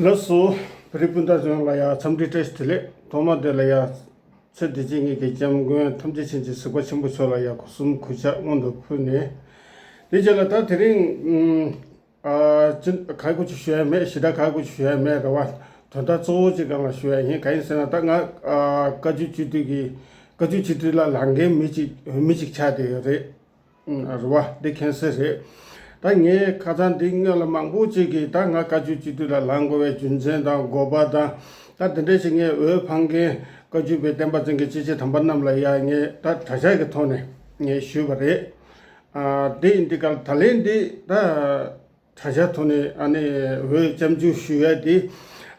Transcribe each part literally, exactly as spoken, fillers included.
ལགས་སོ། བོད་རིགས་སྤུན་ཟླ་ཚོ་ཡོངས་ལ་ཡང་འཚམས་འདྲི་བཀྲ་ཤིས་བདེ་ལེགས། ཐོག་མ་དེ་ལ་ཡང་ཚེ་འདི་ཕྱི་གཉིས་ཀྱི་སྐྱབས་མགོན་ཐམས་ཅད་མཁྱེན་ཅིང་གཟིགས་པ་ཆེན་པོ་མཆོག་ལ་ཡང་སྒོ་གསུམ་གུས་ཕྱག་སྔོན་དུ་ཕུལ་ནས། དེ་རྗེས་ལ་ད་དེ་རིང་ཨ་ཅི་ག་གུ་ཅིག་ཞུ་ཡ་མེད། ཞེ་དྲག་ག་གུ་ཅིག་ཞུ་ཡ་མེད་རེད་བ། དོན་དག་གཙོ་བོ་ཅིག་སྒང་ལ་ཞུ་ཡ་ཡིན། གང་ཡིན་ཟེར་ན་ད་ང་ཨ་བཀའ་བརྒྱུད་སྤྱི་འཐུས་ཀྱི་བཀའ་བརྒྱུད་སྤྱི་འཐུས་ལ་ལངས་མཁན་མི་ཅིག་མི་ཅིག་ཆགས་བསྡད་ཡོད་རེད། རེད་བ། འདི་མཁྱེན་གསལ་རེད། ད་ངས་ཁ་སང་འདི་སྔོན་ལ་མང་པོ་ཅིག་གིས་ད་ང་བཀའ་བརྒྱུད་སྤྱི་འཐུས་ལ་ལངས་དགོས་པའི་རྒྱུ་མཚན་དང་དགོས་པ་དང་། ད་འདི་འདྲ་ཞིག་ངས་འོས་འཕང་མཁན་བཀའ་བརྒྱུད་པའི་བསྟན་པ་འཛིན་མཁན་སྐྱེས་ཆེན་དམ་པ་རྣམས་ལ་ཡང་ངས་ད་གྲྭ་ཤག་གི་ཐོག་ནས་ངས་ཞུས་པ་རེད། ཨ་འདི་ཡིན་འདི་གར་ད་ལན་འདི་ད་གྲྭ་ཤག་ཐོག་ནས་ཨ་ནི་འོས་སྐྱབས་འཇུག་ཞུ་ཡ་འདི་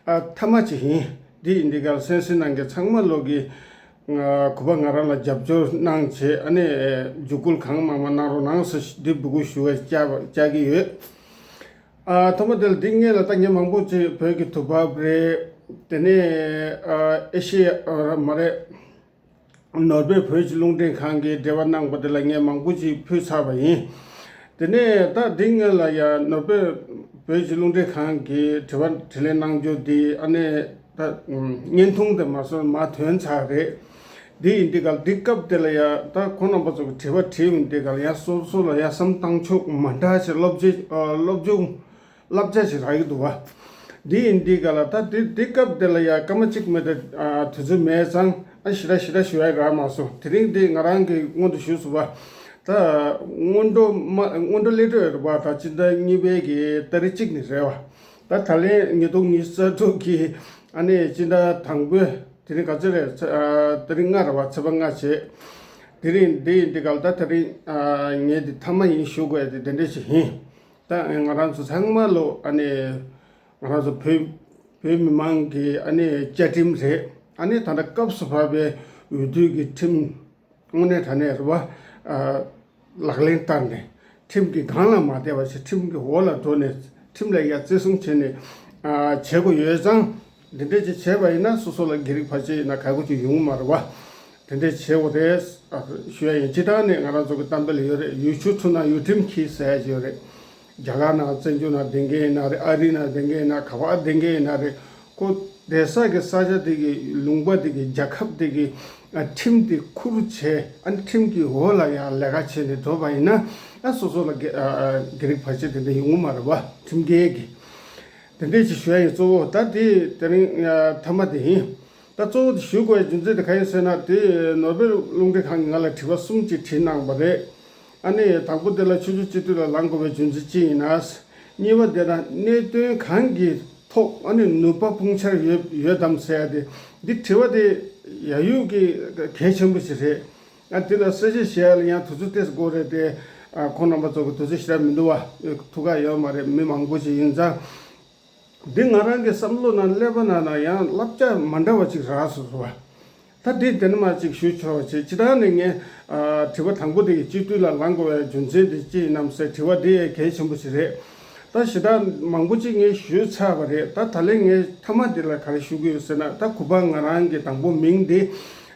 ཨ་མཐའ་མ་ཅིག་ཡིན། འདི་ཡིན་འདི་གར་གསན་གཟིགས་གནང་མཁན་ཚང་མ་ལོག་གི་ང་གུས་པ་ང་རང་ལ་རྒྱབ་སྐྱོར་གནང་བྱས། ཨ་ནི་འཇུག་སྐུལ་གང་མང་མང་གནང་རོགས་གནང་ཟེར་འདི་འབོད་སྐུལ་ཞུ་བ་བཅར་བ་བཅར་གྱི་ཡོད། ཨ་ཐོག་མ་དེ་ལ་འདི་སྔོན་ལ་ད་ངས་མང་པོ་ཅིག་བོད་ཀྱི་དུས་བབ་རེད། དེ་ནས་ཨ་ཨེ་ཤེ་ཡ་ཨ་མ་རེད། ནོར་བེལ་བོད་ཀྱི་རླུང་འཕྲིན་ཁང་གིས་འབྲེལ་བ་གནང་པ་དེ་ལ་ངས་མང་པོ་ཅིག་ཕུལ་ཚར་བ་ཡིན། དེ་ནས་ད་འདི་སྔོན་ལ་ཡང་ནོར་བེལ་བོད་ཀྱི་རླུང་འཕྲིན་ཁང་གིས་དྲི་བ་དྲིས་ལན་གནང་རྒྱུ་འདི་ཨ་ནི་ད་བརྙན་ཐུང་དེ་མ་སོང་མར་ཐོན་ཚར་རེད། འདི་ཡིན་འདི་ག་ལ་འདི་སྐབས་དེ་ལ་ཡང་ད་ཁོང་རྣམ་པ་ཚོ་གི་དྲི་བ་དྲིས་ཡོང་འདི་ག་ལ་ཡང་སོ་སོ་ལ་ཡང་བསམ་བཏང་ཕྱོགས་མ་འདྲ་ཞིག་སློབ་སྦྱོང་སློབ་སྦྱོང་བསླབ་བྱ་ཞིག་རག་གི་འདུག་བ། འདི་ཡིན་འདི་ག་ལ་ད་འདི་འདི་སྐབས་འདི་ལ་ཡ་སྐར་མ་གཅིག་མེད་དེ་དུས་ཚོད་མེད་ཙང་ཨ་ཞེ་དྲག་ཞེ་དྲག་ཞུ་ཡ་རག་མ་སོང་། དེ་རིང་འདི་ང་རང་གི་སྔོན་དུ་ཞུས་སོང་བ། ད་སྔོན་འགྲོ་མ་སྔོན་འགྲོ་སླེབས་འགྲོ་ཡོད་རེད་བ། ད་སྤྱི་ཟླ་གཉིས་པའི་གི་ཏ་རིག་གཅིག་ནས་རེད་བ། ད་ད་ལན་ཉིས་སྟོང་ཉི་ཤུ་རྩ་དྲུག་གི་ཨ་ནི་སྤྱི་ཟླ་དང་པོའི་དེ་རིང་ག་ཚོད་རེད། ཚ་ཨ་ཏ་རིག་ལྔ་རེད་བ། ཚེས་པ་ལྔ་བྱས། དེ་རིང་འདི་ཡིན་འདི་ག་ལ་ད་དེ་རིང་ཨ་ངས་འདི་མཐའ་མ་ཡིན་ཞུ་དགོས་ཡ་དེ་དེ་འདྲ་ཞིག་ཡིན། ད་ང་རང་ཚོ་ཚང་མ་ལོ་ཨ་ནི་ང་རང་ཚོ་བོད་བོད་མི་མང་གི་ཨ་ནི་བཅའ་ཁྲིམས་རེད། ཨ་ནི་ད་ལྟ་སྐབས་སུ་བབས་པའི་འོས་བསྡུ་གི་ཁྲིམས་དངོས་གནས་དྲང་གནས་རེད་བ། ཨ་ལག་ལེན་བསྟར་ནས་ཁྲིམས་ཀྱི་སྒང་ལ་མ་བསྡད་པ་ཞིག་ཁྲིམས་ཀྱི་འོག་ལ་འགྲོ་ནས་ཁྲིམས་ལ་ཡ་བརྩི་སྲུང་བྱས་ནས་ཨ་བྱེད་དགོས་ཡོད་ཙང་། འདི་འདྲས་ཅིག་བྱས་པ་ཡིན་ན་སོ་སོ་ལ་སྒེར་རིགས་བར་ཆད་ཡིན་ན་ག་གོ་ཅིག་ཡོང་གི་མ་རེད་བ། དེ་འདྲས་བྱེད་དགོས་རེད་ཞུ་ཡ་ཡིན། སྤྱིར་བཏང་ནས་ང་རང་ཚོ་གི་གཏམ་དཔེ་ལ་ཡོད་རེད། ཡུལ་ཆུ་འཁྲུགས་ན་ཡུལ་ཁྲིམས་འཁྱེར་ཟེར་ཡ་ཅིག་ཡོད་རེད། རྒྱ་གར་ནང་བཙན་བྱོལ་ནང་བསྡད་མཁན་ཡིན་ན་རེད། ཨ་རི་ནང་བསྡད་མཁན་ཡིན་ན། ག་པར་བསྡད་མཁན་ཡིན་ན་རེད། ཁོ་བསྡད་ས་གི་ས་ཆ་དེ་གི་ལུང་པ་དེ་གི་རྒྱལ་ཁབ་དེ་གི་ཨ་ཁྲིམས་དེ་ཁུར་བྱས། ཨ་ཁྲིམས་ཀྱི་འོག་ལ་ཡང་ལས་ཀ་བྱས་ནས་འགྲོ་བ་ཡིན་ན། ཨ་སོ་སོ་ལ་སྒེ་ཨ་ཨ་སྒེར་རིགས་བར་ཆད་དེ་འདྲ་ཡོང་གི་མ་རེད་བ། ཁྲིམས་འགལ་གྱི། དེ་འདྲས་ཅིག་ཞུ་ཡ་ཡིན། གཙོ་བོ་ད་དེ་དེ་རིང་ཨ་མཐའ་མ་དེ་ཡིན། ད་གཙོ་བོ་དེ་ཞུ་དགོས་པའི་རྒྱུ་མཚན་དེ་ག་ཡིན་ཟེར་ན། དེ་ནོར་བེལ་རླུང་འཕྲིན་ཁང་གིས་ང་ལ་དྲི་བ་གསུམ་ཅིག་དྲིས་གནང་བ་རེད། ཨ་ནི་དང་པོ་དེ་ལ་ཆོས་བརྒྱུད་སྤྱི་འཐུས་ལ་ལངས་དགོས་པའི་རྒྱུ་མཚན་ཅི་ཡིན་ན། གཉིས་པ་དེ་ལ་གནད་དོན་གང་གི་ཐོག་ཨ་ནི་ནུས་པ་སྤུངས་འཆར་ཡོད་ཡོད་དམ་ཟེར་ཡ་དེ། འདི་དྲི་བ་དེ་ཡ་ཡུལ་གྱི་གལ་ཆེན་པོ་ཞིག་རེད། ཨ་དེ་ལ་གསལ་བཤད་བྱེད་ཡ་ལ་ཡང་དུས་ཚོད་ཏོག་ཙམ་འགོར་རེད་དེ། ཨ་ཁོང་རྣམ་པ་ཚོ་གི་དུས་ཚོད་ཞེ་དྲག་མི་འདུག་བ། ཐུགས་ཁག་ཡོད་མ་རེད། མི་མང་པོ་ཞིག་ཡིན་ཙང་། འདི་ང་རང་གི་བསམ་བློ་ནང་སླེབས་པ་ན་ན་ཡང་བསླབ་བྱ་མ་འདྲ་བ་ཅིག་རག་སོང་སོང་བ། ད་འདི་དེ་ནས་མ་ཅིག་ཞུ་ཆོག་བྱེད། སྤྱིར་བཏང་ནས་ངས་ཨ་དྲི་བ་དང་པོ་དེ་གི་སྤྱི་འཐུས་ལ་ལངས་དགོས་པའི་རྒྱུ་མཚན་དེ་ཅི་ཡིན་ནམ་ཟེར་དྲི་བ་དེ་གལ་ཆེན་པོ་ཞིག་རེད། ད་ཞེ་དྲག་མང་པོ་ཅིག་ངས་ཞུས་ཚར་བ་རེད། ད་ད་ལན་ངས་མཐའ་མ་འདི་ལ་ག་རེ་ཞུ་གི་ཡོད་ཟེར་ན། ད་གུས་པ་ང་རང་གི་དང་པོ་མིང་འདི་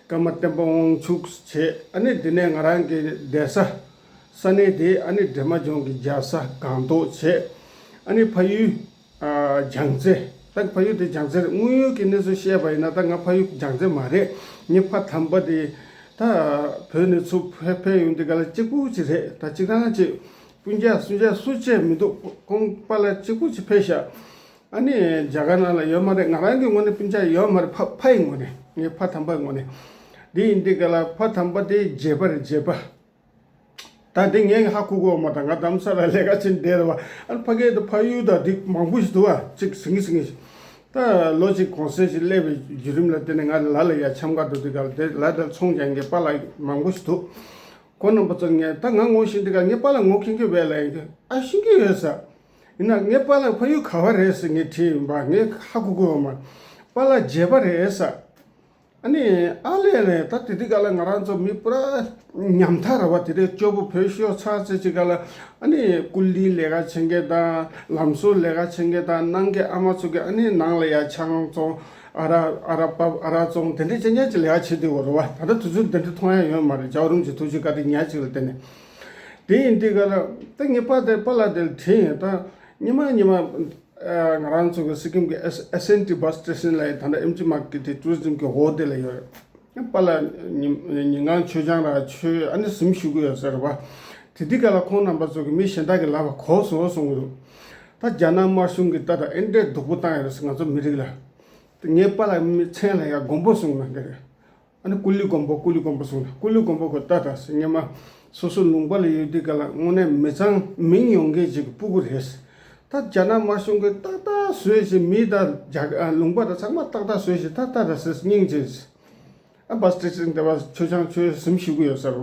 ཀརྨ་བསྟན་པ་དབང་ཕྱུག་བྱས། ཨ་ནི་འདི་ནས་ང་རང་གི་བསྡད་ས་ས་གནས་དེ་ཨ་ནི་འབྲས་མོ་ལྗོངས་ཀྱི་རྒྱལ་ས་སྒང་ཏོག་བྱས། ཨ་ནི་ཕ་ཡུལ་ཨ་བྱང་རྩེ། ད་ཕ་ཡུལ་དེ་བྱང་རྩེ་རེད། དངོས་ཡོད་ཀྱི་གནས་ཚུལ་བཤད་པ་ཡིན་ན་ད་ང་ཕ་ཡུལ་བྱང་རྩེ་མ་རེད། ངའི་ཕ་དམ་པ་དེ་ད་བོད་ནས་ཚུར་ཕེབས་ཕེབས་ཡོང་དུས་ག་ལ་གཅིག་པུ་ཅིག་རེད། ད་གཅིག་རང་གཅིག་སྤུན་ཀྱག་སྤུན་ཀྱག་སུ་བཅས་མི་འདུག། ཁོང་པཱ་ལགས་གཅིག་པུ་ཅིག་ཕེབས་ཤག། ཨ་ནི་རྒྱ་གར་ནང་ལ་ཡོད་མ་རེད། ང་རང་གི་ངོས་ནས་སྤུན་ཀྱག་ཡོད་མ་རེད། ཕ་ཕ་ཡི་ངོས་ནས། ངའི་ཕ་དམ་པའི་ངོས་ནས། འདི་ཡིན་དུས་ག་ལ་ཕ་དམ་པ་དེ་བརྗེད་པ་རེད། བརྗེད་པ། ད་འདི་ངས་ཧ་གོ་གོ་མ། ད་ང་རྡ་རམ་ས་ལ་ལས་ཀ་བྱེད་བསྡད་རེད་བ། ཨ་ནི་ཕ་གི་དང་ཕ་ཡུལ་དང་འདི་མང་པོ་ཞིག་འདུག་བ། གཅིག་ཟིང་ངེ་ཟིང་ངེ་ཞིག། ད་ལོ་གཅིག་གུང་སེང་ཞིག་སླེབས་པའི་བརྒྱུད་རིམ་ལ་བརྟེན་ནས་ང་ལ་ལ་ཡ་འཆམ་ག་འགྲོ་དུས་ག་ལ་དེ་ལ་ད་ཚོང་རྒྱག་མཁན་པཱ་ལགས་མང་པོ་ཞིག་འདུག། ཁོང་རྣམ་པ་ཚོ་ངས་ད་ང་ངོ་ཤེས་དུས་ག་ངས་པཱ་ལགས་ངོ་མཁྱེན་གྱི་བས་ལ་ཡིན་གྱི། ཨ་ཤེས་ཀྱི་ཡོད་ས། ཡིན་ན་ངས་པཱ་ལགས་ཕ་ཡུལ་ག་བ་རེད་ཟེར་ངས་དྲིས་ཡིན་པ། ངས་ཧ་གོ་གོ་མ། པཱ་ལགས་བརྗེད་པ་རེད་ས། ཨ་ནི་ཨ་ལས་ལས་ད་དེ་དུས་ག་ལ་ང་རང་ཚོ་མི་པུ་ར་ཉམ་ཐག་ར་བ། དེ་དུས་སྐྱོ་པོ་བོད་ཤོར་ཚར་ཚེ་ཅིག་ག་ལ། ཨ་ནི་ཀུ་ལི་ལས་ཀ་བྱེད་མཁན་དང་ལམ་བཟོ་ལས་ཀ་བྱེད་མཁན་དང་ནང་གི་ཨ་མ་ཚོ་གི་ཨ་ནི་ནང་ལ་ཡ་ཆང་བཙོང་། ཨ་རག་ཨ་རག་པབ་ཨ་རག་བཙོང་། དེ་འདྲའི་ཅན་ཅན་ཅིག་ལས་ཀ་བྱེད་དུས་འོ་ར་བ། ད་ལྟ་དུས་ཚོད་འདི་འདྲ་མཐོང་ཡ་ཡོད་མ་རེད། རྒྱལ་བ་རིན་པོ་ཆེ་ཐུགས་རྗེ་བཀའ་དྲིན་ཉག་ཅིག་ལ་བརྟེན་ནས། དེ་ཡིན་དུས་ག་ལ་ད་ངའི་པཱ་དེ་པཱ་ལགས་དེ་ལ་དྲིས་ཡིན། ད་ཉི་མ་ཉི་མ། ཨ་ང་རང་ཚོ་གི་སི་ཀིམ་གི་ཨེས་ཨེས་ཨེན་ཊི་བྷ་སི་སི་ཊེ་ཤན་ལ་ཡི་ད་ལྟ་ཨེམ་ཆི་མར་ཀེཊ་དེ་ཊུ་རི་ཛིམ་གི་འོག་དེ་ལ་ཡོད་རེད། པཱ་ལགས་ཉིན་ཉིན་གང་མཆོད་ཆང་ར་མཆོད་ཨ་ནི་གཟིམ་བཞུགས་ཀྱི་ཡོད་ས་རེད་བ། དེ་དུས་སྐབས་ལ་ཁོང་རྣམ་པ་ཚོ་གི་མི་གཞན་དག་གི་ལབ་པ་གོ་སོང་གསུང་གི་འདུག་ད་རྒྱ་ནག་དམར་གཞུང་གི་ད་ད་ཨེ་འདྲས་སྡུག་པོ་བཏང་ཡོད་རེད་ཟེར་ང་ཚོ་མི་རིགས་ལ། ངའི་པཱ་ལགས་མི་མཚན་ལ་ཡ་མགོན་པོ་གསུངས་གནང་གི་རེད། ཨ་ནི་ཀུ་ལི་མགོན་པོ་ཀུ་ལི་མགོན་པོ་གསུངས་ནས་ཀུ་ལི་མགོན་པོ་ཁོ་ད་ད་ཟེར་སྔོན་མ་སོ་སོ་ལུང་པ་ལ་ཡོད་དུས་སྐབས་ལ་དངོས་གནས་མི་ཚང་མིང་ཡོང་མཁན་ཅིག་གི་སྤུ་གུ་རེད། ད་རྒྱ་ནག་དམར་གཞུང་གིས་ཏག་ཏག་བཟོས་ཤིང་མི་དང་རྒྱ་ཨ་ལུང་པ་དང་ཚང་མ་ཏག་ཏག་བཟོས་ཤིང་ད་ད་ད་ཟེར་སྙིང་རྗེ། ཨ་བྷ་སི་ཊེ་ཤན་དེ་བ་མཆོད་ཆང་མཆོད་གཟིམ་ཞུ་གི་ཡོད་ས་རེད་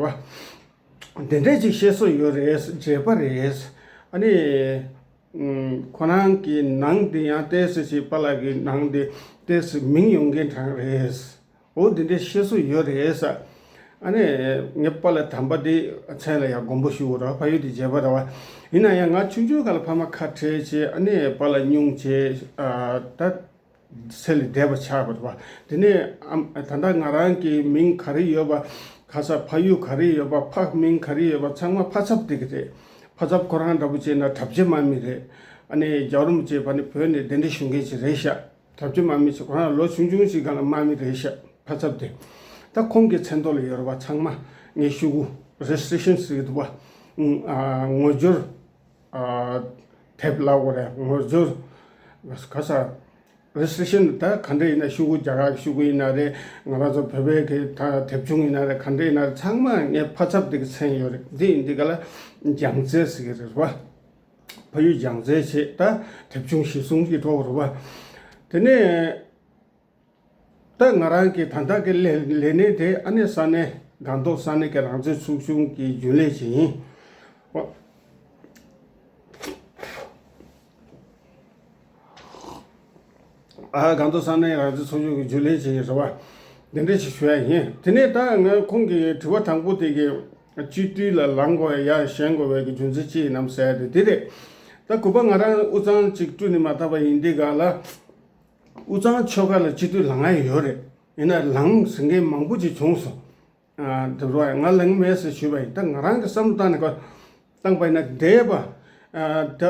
བ། དེ་འདྲས་ཅིག་བཤད་སྲོལ་ཡོད་རེད། བྱས་པ་རེད། ཨ་ནི། ཁོ་རང་གི་ནང་དེ་ཡང་ཏོག་ཙམ་ཞིག་པཱ་ལགས་ཀྱི་ནང་དེ་ཏོག་ཙམ་མིང་ཡོང་མཁན་གྲས་རེད། འོ་དེ་འདྲའི་བཤད་སྲོལ་ཡོད་རེད་ས། ཨ་ནི་ངའི་པཱ་ལགས་དམ་པ་དེ་མཚན་ལ་ཡང་མགོན་པོ་ཞུ་དགོས་ར་ཕ་ཡུལ་དེ་བྱས་པ་ར་བ། ཡིན་ན་ཡང་ང་ཆུང་ཆུང་སྒང་ལ་ཕ་མ་ཁ་བྲལ་བྱས་ཨ་ནི་པཱ་ལགས་སྙུང་བྱས་ད། ཚེ་ལས་འདས་པ་ཆགས་པ་རེད་བ། དེ་ནས་ཨམ་ད་ལྟ་ང་རང་གི་མིང་ག་རེ་ཡོད་པ། ག་ས་ཕ་ཡུལ་ག་རེ་ཡོད་པ་ཕ་མིང་ག་རེ་ཡོད་པ་ཚང་མ་ཕ་ཚབ་དེ་གི་རེད། ཕ་ཚབ་ཁོ་རང་འདྲ་པོ་བྱས་ན་གྲྭ་ཆས་དམར་མི་རེད། ཨ་ནི་རྒྱལ་བ་རིན་པོ་ཆེ་ཕ་ནི་བོད་ནས་གདན་འདྲེན་ཞུ་མཁན་ཅིག་རེད་ཤག་གྲྭ་ཆས་དམར་མི་ཅིག་ཁོ་རང་ལོ་ཆུང་ཆུང་ཞིག་སྒང་ལ་དམར་མི་རེད་ཤག་ཕ་ཚབ་དེ། ད་ཁོང་གི་མཚན་ཐོག་ལ་ཡོད་རེད་བ་ཚང་མ་ངས་ཞུ་གུ་རེ་ཇི་སི་ཊེ་ཤན་ཟེར་གི་འདུག་བ། ཨ་ངོ་སྦྱོར། ཨ་དེབ་ལབ་དགོས་རེད་ངོ་སྦྱོར། ག་ས། རེ་ཇི་སི་ཊེ་ཤན་ད་ག་འདྲ་ཡིན་ན་ཤོག་གུ་རྒྱ་གར་གྱི་ཤོག་གུ་ཡིན་ན་རེད། ང་རང་ཚོ་བོད་པའི་གི་ད་དེབ་ཆུང་ཡིན་ན་རེད། ག་འདྲ་ཡིན་ན་རེད། ཚང་མ་ངའི་ཕ་ཚབ་དེ་གི་མཚན་ཡོད་རེད། འདི་ཡིན་འདི་ག་ལ་སྦྱང་རྩལ་ཟེར་གི་རེད་བ། ཕ་ཡུལ་སྦྱང་རྩལ་བྱེད་ད་དེབ་ཆུང་གཞིར་བཟུང་གི་འགྲོ་གི་རེད་བ། དེ་ནས་ད་ང་རང་གི་ད་ལྟ་གི་ལས་ལས་གནས་དེ་ཨ་ནི་ས་གནས་སྒང་ཏོག་ས་གནས་ཀྱི་རང་བཙན་ཚོགས་ཆུང་གི་རྒྱུན་ལས་ཅིག་ཡིན། ཨ་སྒང་ཏོག་ས་གནས་རང་བཙན་ཚོགས་ཆུང་གི་རྒྱུན་ལས་བྱེད་ཀྱི་རེད་བ། འདི་འདྲ་ཞིག་ཞུ་ཡ་ཡིན། དེ་ནས་ད་ངས་ཁོང་གི་དྲི་བ་དང་པོ་དེ་གི་སྤྱི་འཐུས་ལ་ལངས་དགོས་ཡ་ཞེན་དགོས་པའི་གི་རྒྱུ་མཚན་ཅི་ཡིན་ནམ་ཟེར་ཡ་དེ་འདི་རེད། ད་གུས་པ་ང་རང་དབུས་གཙང་ཅིག་བསྐྲུན་ནས་མ་ཐག་པ་ཡིན་དུས་ག་ལ། དབུས་གཙང་ཆོལ་ཁ་ལ་སྤྱི་འཐུས་ལངས་ཡ་ཡོད་རེད། ཡིན་ན་ལངས་ཟེར་མཁན་མང་པོ་ཅིག་བྱུང་སོང་། དེ་རུ་ང་ལངས་མེད་ཟེར་ཞུས་པ་ཡིན། ད་ང་རང་གི་བསམ་བློ་བཏང་ནས་ཁོ་བཏང་པ་ཡིན་ན་འདས་པ་ད་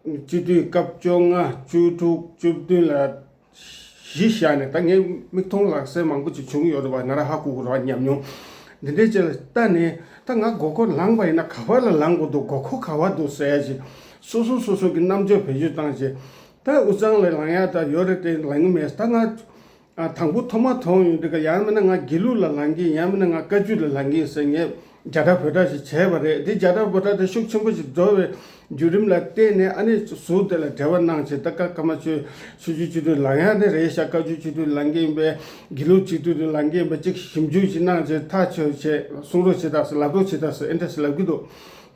སྤྱི་འཐུས་སྐབས་བཅོ་ལྔ་བཅུ་དྲུག་བཅུ་བདུན་ལ་གཞི་བཞག་ནས་ད་ངའི་མིག་མཐོང་ལག་ཟིན་མང་པོ་ཅིག་བྱུང་ཡོད་རེད་བ། ང་རང་ཧ་གོ་གི་རེད་བ་ཉམས་མྱོང་འདི་འདྲའི་ཅིག་ལ་ལྟ་ནས་ད་ང་མགོ་སྐོར་ལངས་པ་ཡིན་ན་ག་བ་ལ་ལངས་དགོས་འདུག་མགོ་འཁོར་ག་བ་འདུག་ཟེར་ཡ་ཅིག་སོ་སོ་སོ་སོ་གི་རྣམ་དཔྱོད་བེད་སྤྱོད་བཏང་ཅིག་ད་དབུས་གཙང་ལ་ལངས་ཡ་ད་ཡོད་རེད་དེ་ལངས་གི་མེད་ད་ང་། ཨ་དང་པོ་ཐོག་མ་མཐོང་ཡོང་དུས་ཀ་ཡང་མིན་ན་ང་དགེ་ལུགས་ལ་ལངས་ཀྱི་ཡང་མིན་ན་ང་བཀའ་བརྒྱུད་ལ་ལངས་ཀྱི་ཟེར་ངས་རྒྱ་གྲྭ་བོད་གྲྭ་ཞིག་བྱས་པ་རེད། དེ་རྒྱ་གྲྭ་བོད་གྲྭ་དེ་ཤུགས་ཆེན་པོ་ཞིག་འགྲོ་བའི་བརྒྱུད་རིམ་ལ་བརྟེན་ནས་ཨ་ནི་ཟུར་དེ་ལ་འབྲེལ་བ་གནང་བྱས་ད་ཀ་ཀ་མ་ཆོས་ཆོས་བརྒྱུད་སྤྱི་འཐུས་ལངས་ཡ་ནི་རེད་ཤག་བཀའ་བརྒྱུད་སྤྱི་འཐུས་ལངས་ཀྱི་ཡིན་པས་དགེ་ལུགས་སྤྱི་འཐུས་དེ་ལངས་ཀྱི་ཡིན་པས་ཅིག་ཞིབ་འཇུག་ཅིག་གནང་བྱས་ཐག་ཆོད་བྱས་གསུང་རོགས་བྱེད་དང་ཟེར་ལབ་རོགས་བྱེད་དང་ཟེར་ཨེ་འདྲ་ཟེར་ལབ་ཀྱི་འདུག་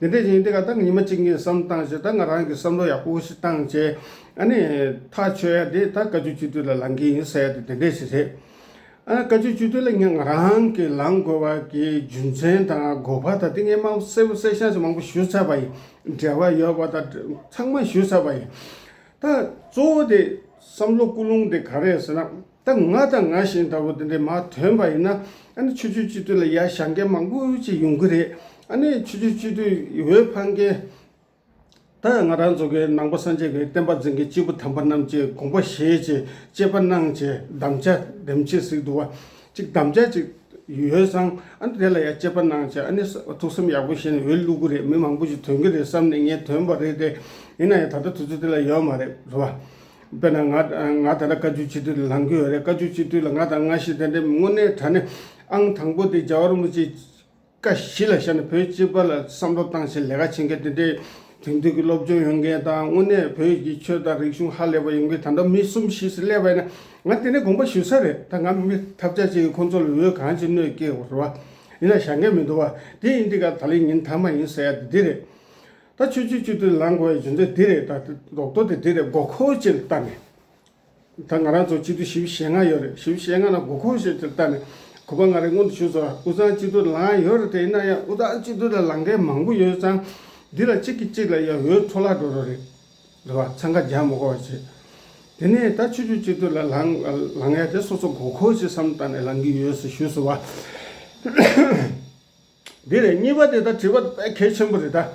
དེ་འདྲས་ཡིན་དེ་ག་ད་ཉི་མ་གཅིག་ངས་བསམ་བཏང་བྱས་ད་ང་རང་གི་བསམ་བློ་ཡག་པོ་ཞིག་བཏང་བྱས་ཨ་ནི་ཐག་ཆོད་ཡ་དེ་ད་བཀའ་བརྒྱུད་སྤྱི་འཐུས་ལ་ལངས་ཀྱི་ཡིན་ཟེར་ཡ་དེ་དེ་འདྲས་ཞིག་རེད། ཨ་བཀའ་བརྒྱུད་སྤྱི་འཐུས་ལ་ངས་ང་རང་གི་ལངས་དགོས་པ་གི་རྒྱུ་མཚན་དང་དགོས་པ་ད་དེ་ངས་མང་གསལ་པོ་གསལ་ཤང་ཞིག་མང་པོ་ཞུ་ཚར་བ་ཡིན། འབྲེལ་བ་ཡོད་པ་ད་ཚང་མ་ཞུ་ཚར་བ་ཡིན། ད་གཙོ་བོ་དེ་བསམ་བློ་ཀུན་སློང་དེ་ག་རེ་ཟེར་ན། ད་ང་དང་ང་བཞིན་འདྲ་བོ་དེ་འདྲས་མར་ཐོན་པ་ཡིན་ན་ཨ་ནི་ཆོས་བརྒྱུད་སྤྱི་འཐུས་ལ་ཡར་བཞེངས་མཁན་མང་པོ་ཅིག་ཡོང་གི་རེད། ཨ་ནི་ཆོས་བརྒྱུད་སྤྱི་འཐུས་འོས་འཕང་མཁན་ད་ང་རང་ཚོ་གི་ནང་པ་སངས་རྒྱས་ཀྱི་བསྟན་པ་འཛིན་མཁན་སྐྱེས་བུ་དམ་པ་རྣམས་ཀྱིས་དགོངས་པ་བཞེས་བྱས་དཔྱད་པ་གནང་བྱས་དམ་བཅའ་འདེམས་བྱེད་ཟེར་འདུག་བ། ཅིག་དམ་བཅའ་ཅིག་ཡོད་ཙང་ཨ་ནི་དེ་ལ་ཡང་དཔྱད་པ་གནང་བྱས་ཨ་ནི་ཐུགས་བསམ་ཡག་པོ་བཞེས་ནས་འོས་བླུག་གི་རེད། མི་མང་པོ་ཞིག་ཐོན་གི་རེད་བསམ་ནས་ངས་ཐོན་པ་རེད་དེ། ཡིན་ན་ཡང་ད་ལྟ་དུས་ཚོད་དེ་ལ་ཡོད་མ་རེད་རེད་བ། དཔེར་ན་ང་ང་ད་ལྟ་བཀའ་བརྒྱུད་སྤྱི་འཐུས་ལ་ལངས་གི་ཡོད་རེད། བཀའ་བརྒྱུད་སྤྱི་འཐུས་ལ་ང་དང་ང་ཞིག་དེ་འདྲའི་དངོས་གནས་དྲང་གནས་ཨང་དང་པོ་དེ་རྒྱལ་བ་རིན་པོ་ཆེ་བཀའ་བཞི་ལ་བཞག་ནས་བོད་སྤྱི་པ་ལ་བསམ་བློ་བཏང་བྱས་ལས་ཀ་བྱེད་མཁན་དེ་འདྲའི་དེང་དུས་ཀྱི་སློབ་སྦྱོང་ཡོད་མཁན་དང་དངོས་གནས་བོད་ཀྱི་ཆོས་དང་རིག་གཞུང་ཧ་ལས་པ་ཡོད་མཁན་ད་ལྟ་མི་གསུམ་བཞི་ཙམ་སླེབས་པ་ཡིན་ན་ང་དེ་ནས་དགོངས་པ་ཞུ་ས་རེད། ད་ང་མི་ཐབས་ཆག་ཅིག་གིས་ཁོང་ཚོ་ལ་འོས་གང་ཅིག་གནོད་སྐྱེལ་དགོས་རེད་བ། ཡིན་ན་བཞག་མཁན་མི་འདུག་བ། དེ་ཡིན་དུས་ཀ་ད་ལན་ཉིན་མཐའ་མ་ཡིན་ཟེར་ཡ་དེ་འདི་རེད། ད་ཆོས་བརྒྱུད་སྤྱི་འཐུས་ལངས་དགོས་པའི་རྒྱུ་མཚན་འདི་རེད། ད་རྡོག་རྡོག་དེ་འདི་རེད། དགོས་མཁོ་ཅིག་ལ་ལྟ་ནས། ད་ང་རང་ཚོ་སྤྱི་འཐུས་བཞི་བཅུ་ཞེ་ལྔ་ཡོད་རེད། བཞི་བཅུ་ཞེ་ལྔ་ནང་དགོས་མཁོ་ཞེས་དེ་ལྟ་ནས་གོ་པ་ང་རེ་སྔོན་དུ་ཞུས་སོང་། དབུས་གཙང་སྤྱི་འཐུས་ལངས་ཡོད་རེད་དེ་ཡིན་ན་ཡང་དབུས་གཙང་སྤྱི་འཐུས་ལ་ལངས་མཁན་མང་པོ་ཡོད་ཙང་འདི་ལ་གཅིག་གིས་གཅིག་ལ་ཡང་འོས་འཕྲོ་བརླག་འགྲོ་རོགས་རེད། རེད་བ། འཚང་ཁ་རྒྱག་མི་དགོས་པ་བྱས། དེ་ནས་ད་ཆོས་བརྒྱུད་སྤྱི་འཐུས་ལ་ལངས་ལངས་ཡ་དེ་སོ་སོ་དགོས་མཁོ་ཞེས་བསམ་བཏང་ནས་ལངས་ཀྱི་ཡོད་ཟེར་ཞུས་སོང་བ། འདི་རེད། གཉིས་པ་དེ་ད་དྲི་བ་དཔེ་གལ་ཆེན་པོ་རེད་ད།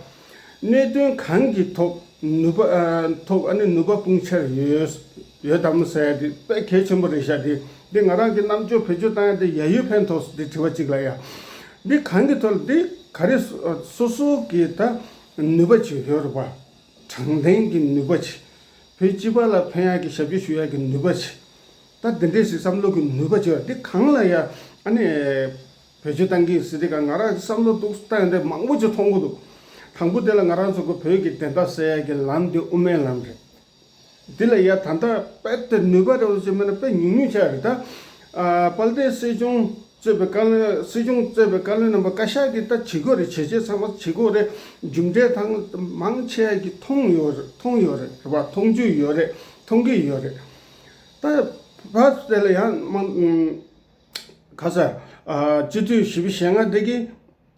གནད་དོན་གང་གི་ཐོག་ ནུས་པ་ཨ་ཐོབ། ཨ་ནི་ནུས་པ་སྤུངས་འཆར་ཡོད་ཡོད་དམ་ཟེར་ཡ་དེ་དཔེ་གལ་ཆེན་པོ་རེད་ཤག་དེ་འདི་ང་རང་གི་རྣམ་དཔྱོད་བེད་སྤྱོད་བཏང་ཡ་དེ་ཡ་ཡུལ་ཕན་ཐོགས་འདི་དྲི་བ་གཅིག་ལ་ཡ། འདི་གང་གི་ཐོག་ལ་འདི་ག་རེ་སོ་སོ་སོ་གི་ད་ནུས་པ་ཅིག་ཡོད་རེད་པ། དྲང་བདེན་གྱི་ནུས་པ་ཅིག་བོད་སྤྱི་པ་ལ་ཕན་ཡ་གི་ཞབས་ཕྱི་ཞུ་ཡ་གི་ནུས་པ་ཅིག་ད་འདི་འདྲས་ཞིག་བསམ་བློ་གི་ནུས་པ་ཅིག་ཡོད་འདི་གང་ལ་ཡ་ཨ་ནི། བེད་སྤྱོད་བཏང་གི་ཡིན་ཟེར་དུས་ག་ང་རང་བསམ་བློ་འདུག་བཏང་ཡོང་དུས་མང་པོ་ཅིག་མཐོང་གི་འདུག་དང་པོ་དེ་ལ་ང་རང་ཚོ་གི་བོད་ཀྱི་བདེན་མཐའ་གསལ་ཡ་གི་ལམ་དེ་དབུ་མའི་ལམ་རེད། འདི་ལ་ཡ་ད་ལྟ་དཔེ་དེ་ནུས་པ་རེད་ཟེར་མིན་ན་དཔེ་ཉུང་ཉུང་ཆགས་རེད་ད། ཨ་དཔལ་ལྡན་སྲིད་སྐྱོང་གཙོས་པའི་བཀའ་བློན། སྲིད་སྐྱོང་གཙོས་པའི་བཀའ་བློན་རྣམ་པ་བཀའ་ཤག་གིས་ད་བྱེད་དགོས་རེད། བྱས་རྗེས་ཚང་མ་བྱེད་དགོས་རེད། རྒྱུ་འབྲས་དང་མང་ཆེ་བ་གི་མཐོང་ཡོད་རེད། མཐོང་ཡོད་རེད་རེད་བ། མཐོང་རྒྱུ་ཡོད་རེད། མཐོང་གི་ཡོད་རེད། ད་བར་དེ་ལ་ཡང་མང་། ཁ་ས། ཨ་སྤྱི་འཐུས་བཞི་བཅུ་ཞེ་ལྔ་དེ་གི་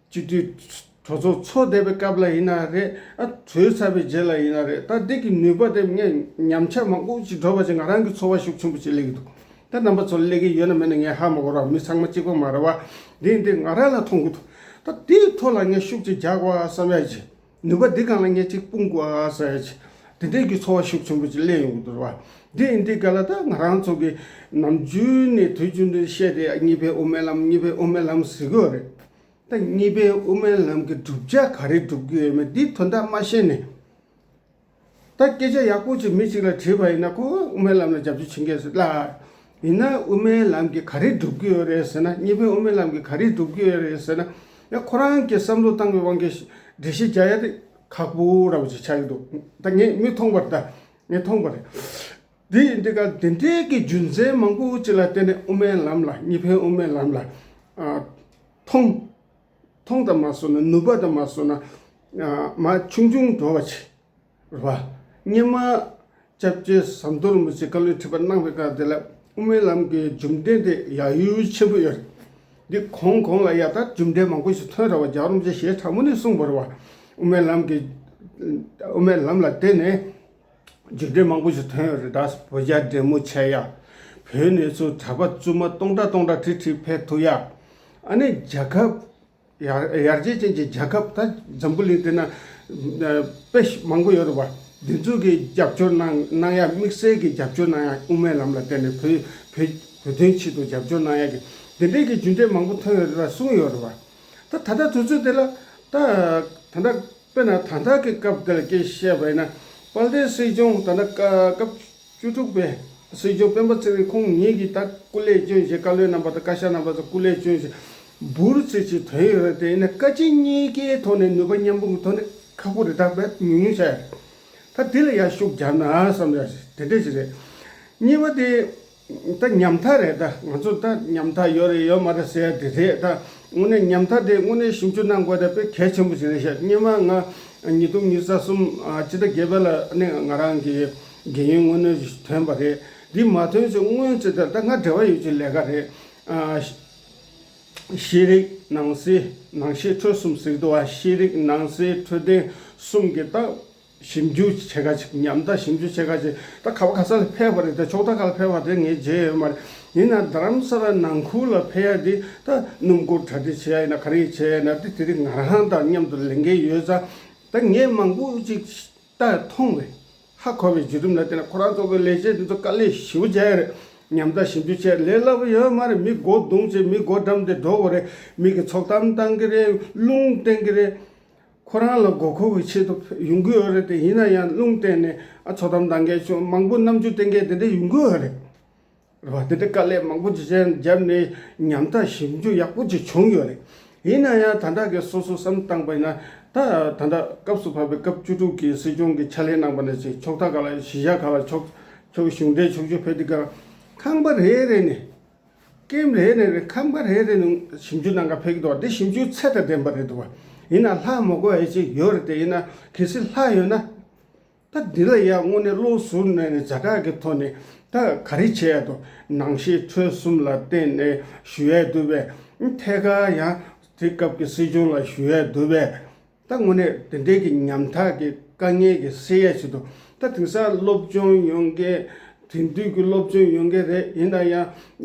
སྤྱི་འཐུས་གྲོས་ཚོགས་ཚོགས་བསྡད་པའི་སྐབས་ལ་ཡིན་ན་རེད། ཨ་གྲོལ་ཚར་བའི་རྗེས་ལ་ཡིན་ན་རེད། ད་འདི་གི་ནུས་པ་དེ་ངས་ཉམས་ཆག་མང་པོ་ཅིག་འགྲོ་བ་ཅིག་ང་རང་གི་ཚོར་བ་ཤུགས་ཆེན་པོ་ཅིག་སླེབས་ཀྱི་འདུག་ད་རྣམ་པ་ཚོ་སླེབས་ཀྱི་ཡོད་ན་མེད་ན་ངས་ཧ་མ་གོ་ར། མི་ཚང་མ་གཅིག་པ་མ་རེད་བ། འདི་འདི་ང་རང་ལ་མཐོང་གི་འདུག་ད་འདིའི་ཐོག་ལ་ངས་ཤུགས་ཅིག་རྒྱག་དགོས་ཨ་བསམ་ཡ་ཅིག་ནུས་པ་འདི་སྒང་ལ་ངས་ཅིག་སྤུངས་དགོས་ཨ་ཟེར་ཡ་ཅིག་དེ་འདྲའི་གི་ཚོར་བ་ཤུགས་ཆེན་པོ་ཅིག་སླེབས་ཡོང་གི་འདུག་ར་བ། འདི་ཡིན་དུས་ག་ལ་ད་ང་རང་ཚོ་གི་ནམ་རྒྱུན་ནས་དུས་རྒྱུན་དུ་བཤད་དེ་གཉིས་པའི་དབུ་མའི་ལམ། གཉིས་པའི་དབུ་མའི་ལམ་ཟེར་གི་ཡོད་རེད། ད་གཉིས་པའི་དབུ་མའི་ལམ་གི་བསྒྲུབ་བྱ་ག་རེ་སྒྲུབ་ཀྱི་ཡོད་མེད་འདི་དོན་དག་མ་ཤེས་ནས། ད་སྐད་ཆ་ཡག་པོ་ཅིག་མི་གཅིག་ལ་དྲིས་པ་ཡིན་ན་ཁོ་དབུ་མའི་ལམ་ལ་རྒྱབ་སྐྱོར་བྱེད་མཁན་ཟེར་ལ། ཡིན་ན་དབུ་མའི་ལམ་གྱིས་ག་རེ་སྒྲུབ་ཀྱི་ཡོད་རེད་ཟེར་ན། གཉིས་པའི་དབུ་མའི་ལམ་གྱིས་ག་རེ་སྒྲུབ་ཀྱི་ཡོད་རེད་ཟེར་ན། ཡང་ཁོ་རང་གི་བསམ་བློ་བཏང་བའི་དབང་གིས་འགྲེལ་བཤད་རྒྱག་ཡ་དེ་ཁག་པོ་འདྲ་བོ་ཅིག་ཆགས་ཀྱི་འདུག་ད་ངས་མི་མཐོང་བར་ད་ངས་མཐོང་བ་རེད། དེ་ཡིན་དུས་ག་དེ་འདྲའི་གི་རྒྱུ་མཚན་མང་པོ་ཅིག་ལ་བརྟེན་ནས་དབུ་མའི་ལམ་ལ། གཉིས་ཕན་དབུ་མའི་ལམ་ལ་ཨ་མཐོང་མཐོང་དང་མ་སོང་ན། ནུས་པ་དང་མ་སོང་ན་ཨ་མ་ཆུང་ཆུང་འགྲོ་བ་ཅིག་རེད་བ། སྔོན་མ་སྐྱབས་རྗེ་ཟམ་གདོང་རིན་པོ་ཆེ་བཀའ་བློན་ཁྲི་པ་གནང་བའི་སྐབས་དེ་ལ་དབུ་མའི་ལམ་གྱི་རྒྱུ་འབྲས་དེ་ཡ་ཡུལ་ཆེན་པོ་ཡོད་རེད། འདི་གོང་གོང་ལ་ཡ་ད་རྒྱུ་འབྲས་མང་པོ་ཞིག་ཐོན་ར་བ། རྒྱལ་བ་རིན་པོ་ཆེ་ཞལ་དྲང་མོ་ནས་གསུངས་པ་རེད་བ། དབུ་མའི་ལམ་གྱི་དབུ་མའི་ལམ་ལ་བརྟེན་ནས་རྒྱུ་འབྲས་མང་པོ་ཞིག་ཐོན་ཡོད་རེད། ད་བོད་རྒྱ་འབྲེལ་མོལ་བྱས་ཡ། བོད་ནས་ཚུར་གྲྭ་པ་བཙུན་མ་སྟོང་ཕྲག་སྟོང་ཕྲག་ཁྲིད་ཁྲིད་ཕེབས་ཐུབ་ཡ། ཨ་ནི་རྒྱལ་ཁབ་ཡར་ཡར་རྒྱས་ཅན་གྱི་རྒྱལ་ཁབ་ད་འཛམ་བུ་གླིང་འདི་ན་དཔེ་མང་པོ་ཡོད་རེད་བ། འདི་ཚོ་གི་རྒྱབ་སྐྱོར་གནང་གནང་ཡ། དམིགས་བསལ་གྱི་རྒྱབ་སྐྱོར་གནང་ཡ། དབུ་མའི་ལམ་ལ་བརྟེན་ནས་བོད་བོད་བོད་དོན་ཆེད་དུ་རྒྱབ་སྐྱོར་གནང་ཡ་གི་འདི་འདྲའི་གི་རྒྱུ་འབྲས་མང་པོ་ཐོན་ཡོད་རེད་ལ་གསུངས་ཡོད་རེད་བ། ད་ད་ལྟ་དུས་ཚོད་དེ་ལ་ད་ད་ལྟ་དཔེར་ན་ད་ལྟ་གི་སྐབས་དེ་ལ་སྐད་བཤད་པ་ཡིན་ན། དཔལ་ལྡན་སྲིད་སྐྱོང་ད་ལྟ་སྐབས་བཅུ་དྲུག་པའི་སྲིད་སྐྱོང་སྤེན་པ་ཚེ་རིང་ཁོང་ཉིད་ཀྱིས་ད་སྐུ་ལས་བསྐྱོན་བྱས། བཀའ་བློན་རྣམ་པ་དང་བཀའ་ཤག་རྣམ་པ་ཚོ་སྐུ་ལས་བསྐྱོན་བྱས་འབུར་ཙམ་ཅིག་ཐོན་ཡོད་རེད། དེ་ཡིན་ན་བཀའ་སྤྱི་གཉིས་ཀའི་ཐོག་ནས་ནུས་པ་མཉམ་སྤུངས་ཀྱི་ཐོག་ནས་ཁག་པོ་རེད། ད་དཔེ་ཉུང་ཉུང་ཆགས་ཡོད་རེད། ད་དེ་ལ་ཡར་ཤུགས་རྒྱབ་ན་བསམ་ཡ་དེ་འདྲ་ཞིག་རེད། གཉིས་པ་དེ་ད་ཉམ་ཐག་རེད། ད་ང་ཚོ་ད་ཉམ་ཐག་ཡོད་རེད་ཡོད་མ་རེད་ཟེར་ཡ་དེ་རེད། ད་དངོས་གནས་ཉམ་ཐག་དེ་དངོས་གནས་ཞིབ་འཇུག་གནང་དགོས། ད་དཔེ་གལ་ཆེན་པོ་ཞིག་རེད་ཤག་སྔོན་མ་ང་ཉིས་སྟོང་ཉི་ཤུ་རྩ་གསུམ་ཨ་སྤྱི་ཟླ་བརྒྱད་པ་ལ་ནས་ང་རང་གི་རྒན་ཡོལ་དངོས་གནས་ཐོན་པ་རེད། འདི་མ་ཐོན་ཚེ་སྔོན་ཚེ་ད་ད་ང་འབྲེལ་བ་ཡོད་ཀྱི་ལས་ཀ་རེད། ཨ་ཤེས་རིག་ནང་གསེས་ནང་ཤེས་འཕྲོད་གསུམ་ཟེར་གི་འདུག་ཨ་ཤེས་རིག་ནང་གསེས་འཕྲོད་བསྟེན་གསུམ་གྱི་ད་ཞིབ་འཇུག་བྱེད་ཁ་ཅིག་ཉམ་ཐག་ཞིབ་འཇུག་བྱེད་ཁ་ཅིག་ད་ག་བ་ག་ས་ལ་ཕེབས་པ་རེད། ད་ཕྱོགས་མཐའ་ཁག་ལ་ཕེབས་པ་དེ་ངས་མཇལ་ཡོད་མ་རེད། ཡིན་ན་རྡ་རམ་ས་ལ་ནང་ཁུལ་ལ་ཕེབས་ཡ་དེ་ད་སྣུམ་འཁོར་གྲ་སྒྲིག་བྱེད་ཡ་ཡིན་ན་ག་རེ་བྱེད་ཡ་ཡིན་ན་དེ་དེ་རིང་ང་རང་དང་མཉམ་དུ་ལས་འགན་ཡོད་ཙང་། ད་ངས་མང་པོ་ཅིག་ད་མཐོང་བས་ཧ་གོ་བའི་བརྒྱུད་རིམ་ལ་བལྟས་ན་ཁོ་རང་ཚོ་གི་ལས་བྱེད་དེ་ཚོ་དཀའ་ལས་ཞེ་པོ་བྱས་ཡ་རེད། ཉམ་ཐག་ཞིབ་འཇུག་བྱས་ལས་སླ་པོ་ཡོད་མ་རེད། མི་མགོ་བརྡུངས་བྱས་མི་སྒོ་འགྲམ་དེ་འགྲོ་དགོས་རེད། མི་གི་ཚོགས་གཏམ་བཏང་གི་རེད། རླུང་བསྟན་གི་རེད། ཁོ་རང་ལ་མགོ་འཁོར་གྱི་ཆེད་དུ་ཡོང་གི་ཡོད་རེད་དེ། ཡིན་ན་ཡང་རླུང་བསྟན་ནས་ཨ་ཚོགས་གཏམ་གཏང་མཁན་ཆུང་མང་པོ་རྣམ་འགྱུར་བསྟན་མཁན་དེ་འདྲ་ཡོང་གི་ཡོད་རེད། རེད་བ། དེ་འདྲ་དཀའ་ལས་མང་པོ་ཅིག་བྱས་བརྒྱབ་ནས་ཉམ་ཐག་ཞིབ་འཇུག་ཡག་པོ་ཅིག་བྱུང་ཡོད་རེད། ཡིན་ན་ཡང་ད་ལྟ་གི་སོ་སོ་བསམ་བཏང་པ་ཡིན་ན་ད་ད་ལྟ་སྐབས་སུ་བབས་པའི་སྐབས་བཅུ་དྲུག་གི་སྲིད་སྐྱོང་གི་ཕྱག་ལས་གནང་པ་ནས་ཅིག་ཕྱོགས་མཐའ་ཁག་ལ་གཞིས་ཆགས་ཁག་ལ་ཕྱོགས་ཕྱོགས་གཞུང་འབྲེལ་ཕྱོགས་བསྐྱོད་ཕེབས་དུས་སྐབས་ཁང་པ་རེ་རེ་ནས། ཀེམ་རེ་རེ་ནས་ཁང་པ་རེ་རེ་ནས་ཞིབ་འཇུག་གནང་ག་ཕེབས་ཀྱི་འདུག་བ། འདི་ཞིབ་འཇུག་ཚད་དང་ལྡན་པ་རེད་འདུག་བ། ཡིན་ན་ལྷག་མ་དགོས་ཡ་ཅིག་ཡོད་རེད་དེ། ཡིན་ན་གལ་སྲིད་ལྷག་ཡོད་ན། ད་འདི་ལ་ཡ་དངོས་གནས་བློ་གཟུར་གནས་ནས་ཛ་དྲག་གི་ཐོག་ནས་ད་ག་རེ་བྱས་ཡ་འདུག་ནང་ཤེས་འཕྲོད་གསུམ་ལ་བརྟེན་ནས་ཞུ་ཡ་འདུག་པས། ཐད་ཀར་ཡང་དེ་སྐབས་ཀྱི་སྲིད་སྐྱོང་ལ་ཞུ་ཡ་འདུག་པས། ད་དངོས་གནས་དེ་འདྲའི་གི་ཉམ་ཐག་གི་དཀའ་ངལ་གི་སེལ་ཡ་ཆེད་དུ་ད་དེང་སང་སློབ་སྦྱོང་ཡོང་མཁན་ དེང་དུས་ཀྱི་སློབ་སྦྱོང་ཡོད་མཁན་རེད། ཡིན་ན་ཡང་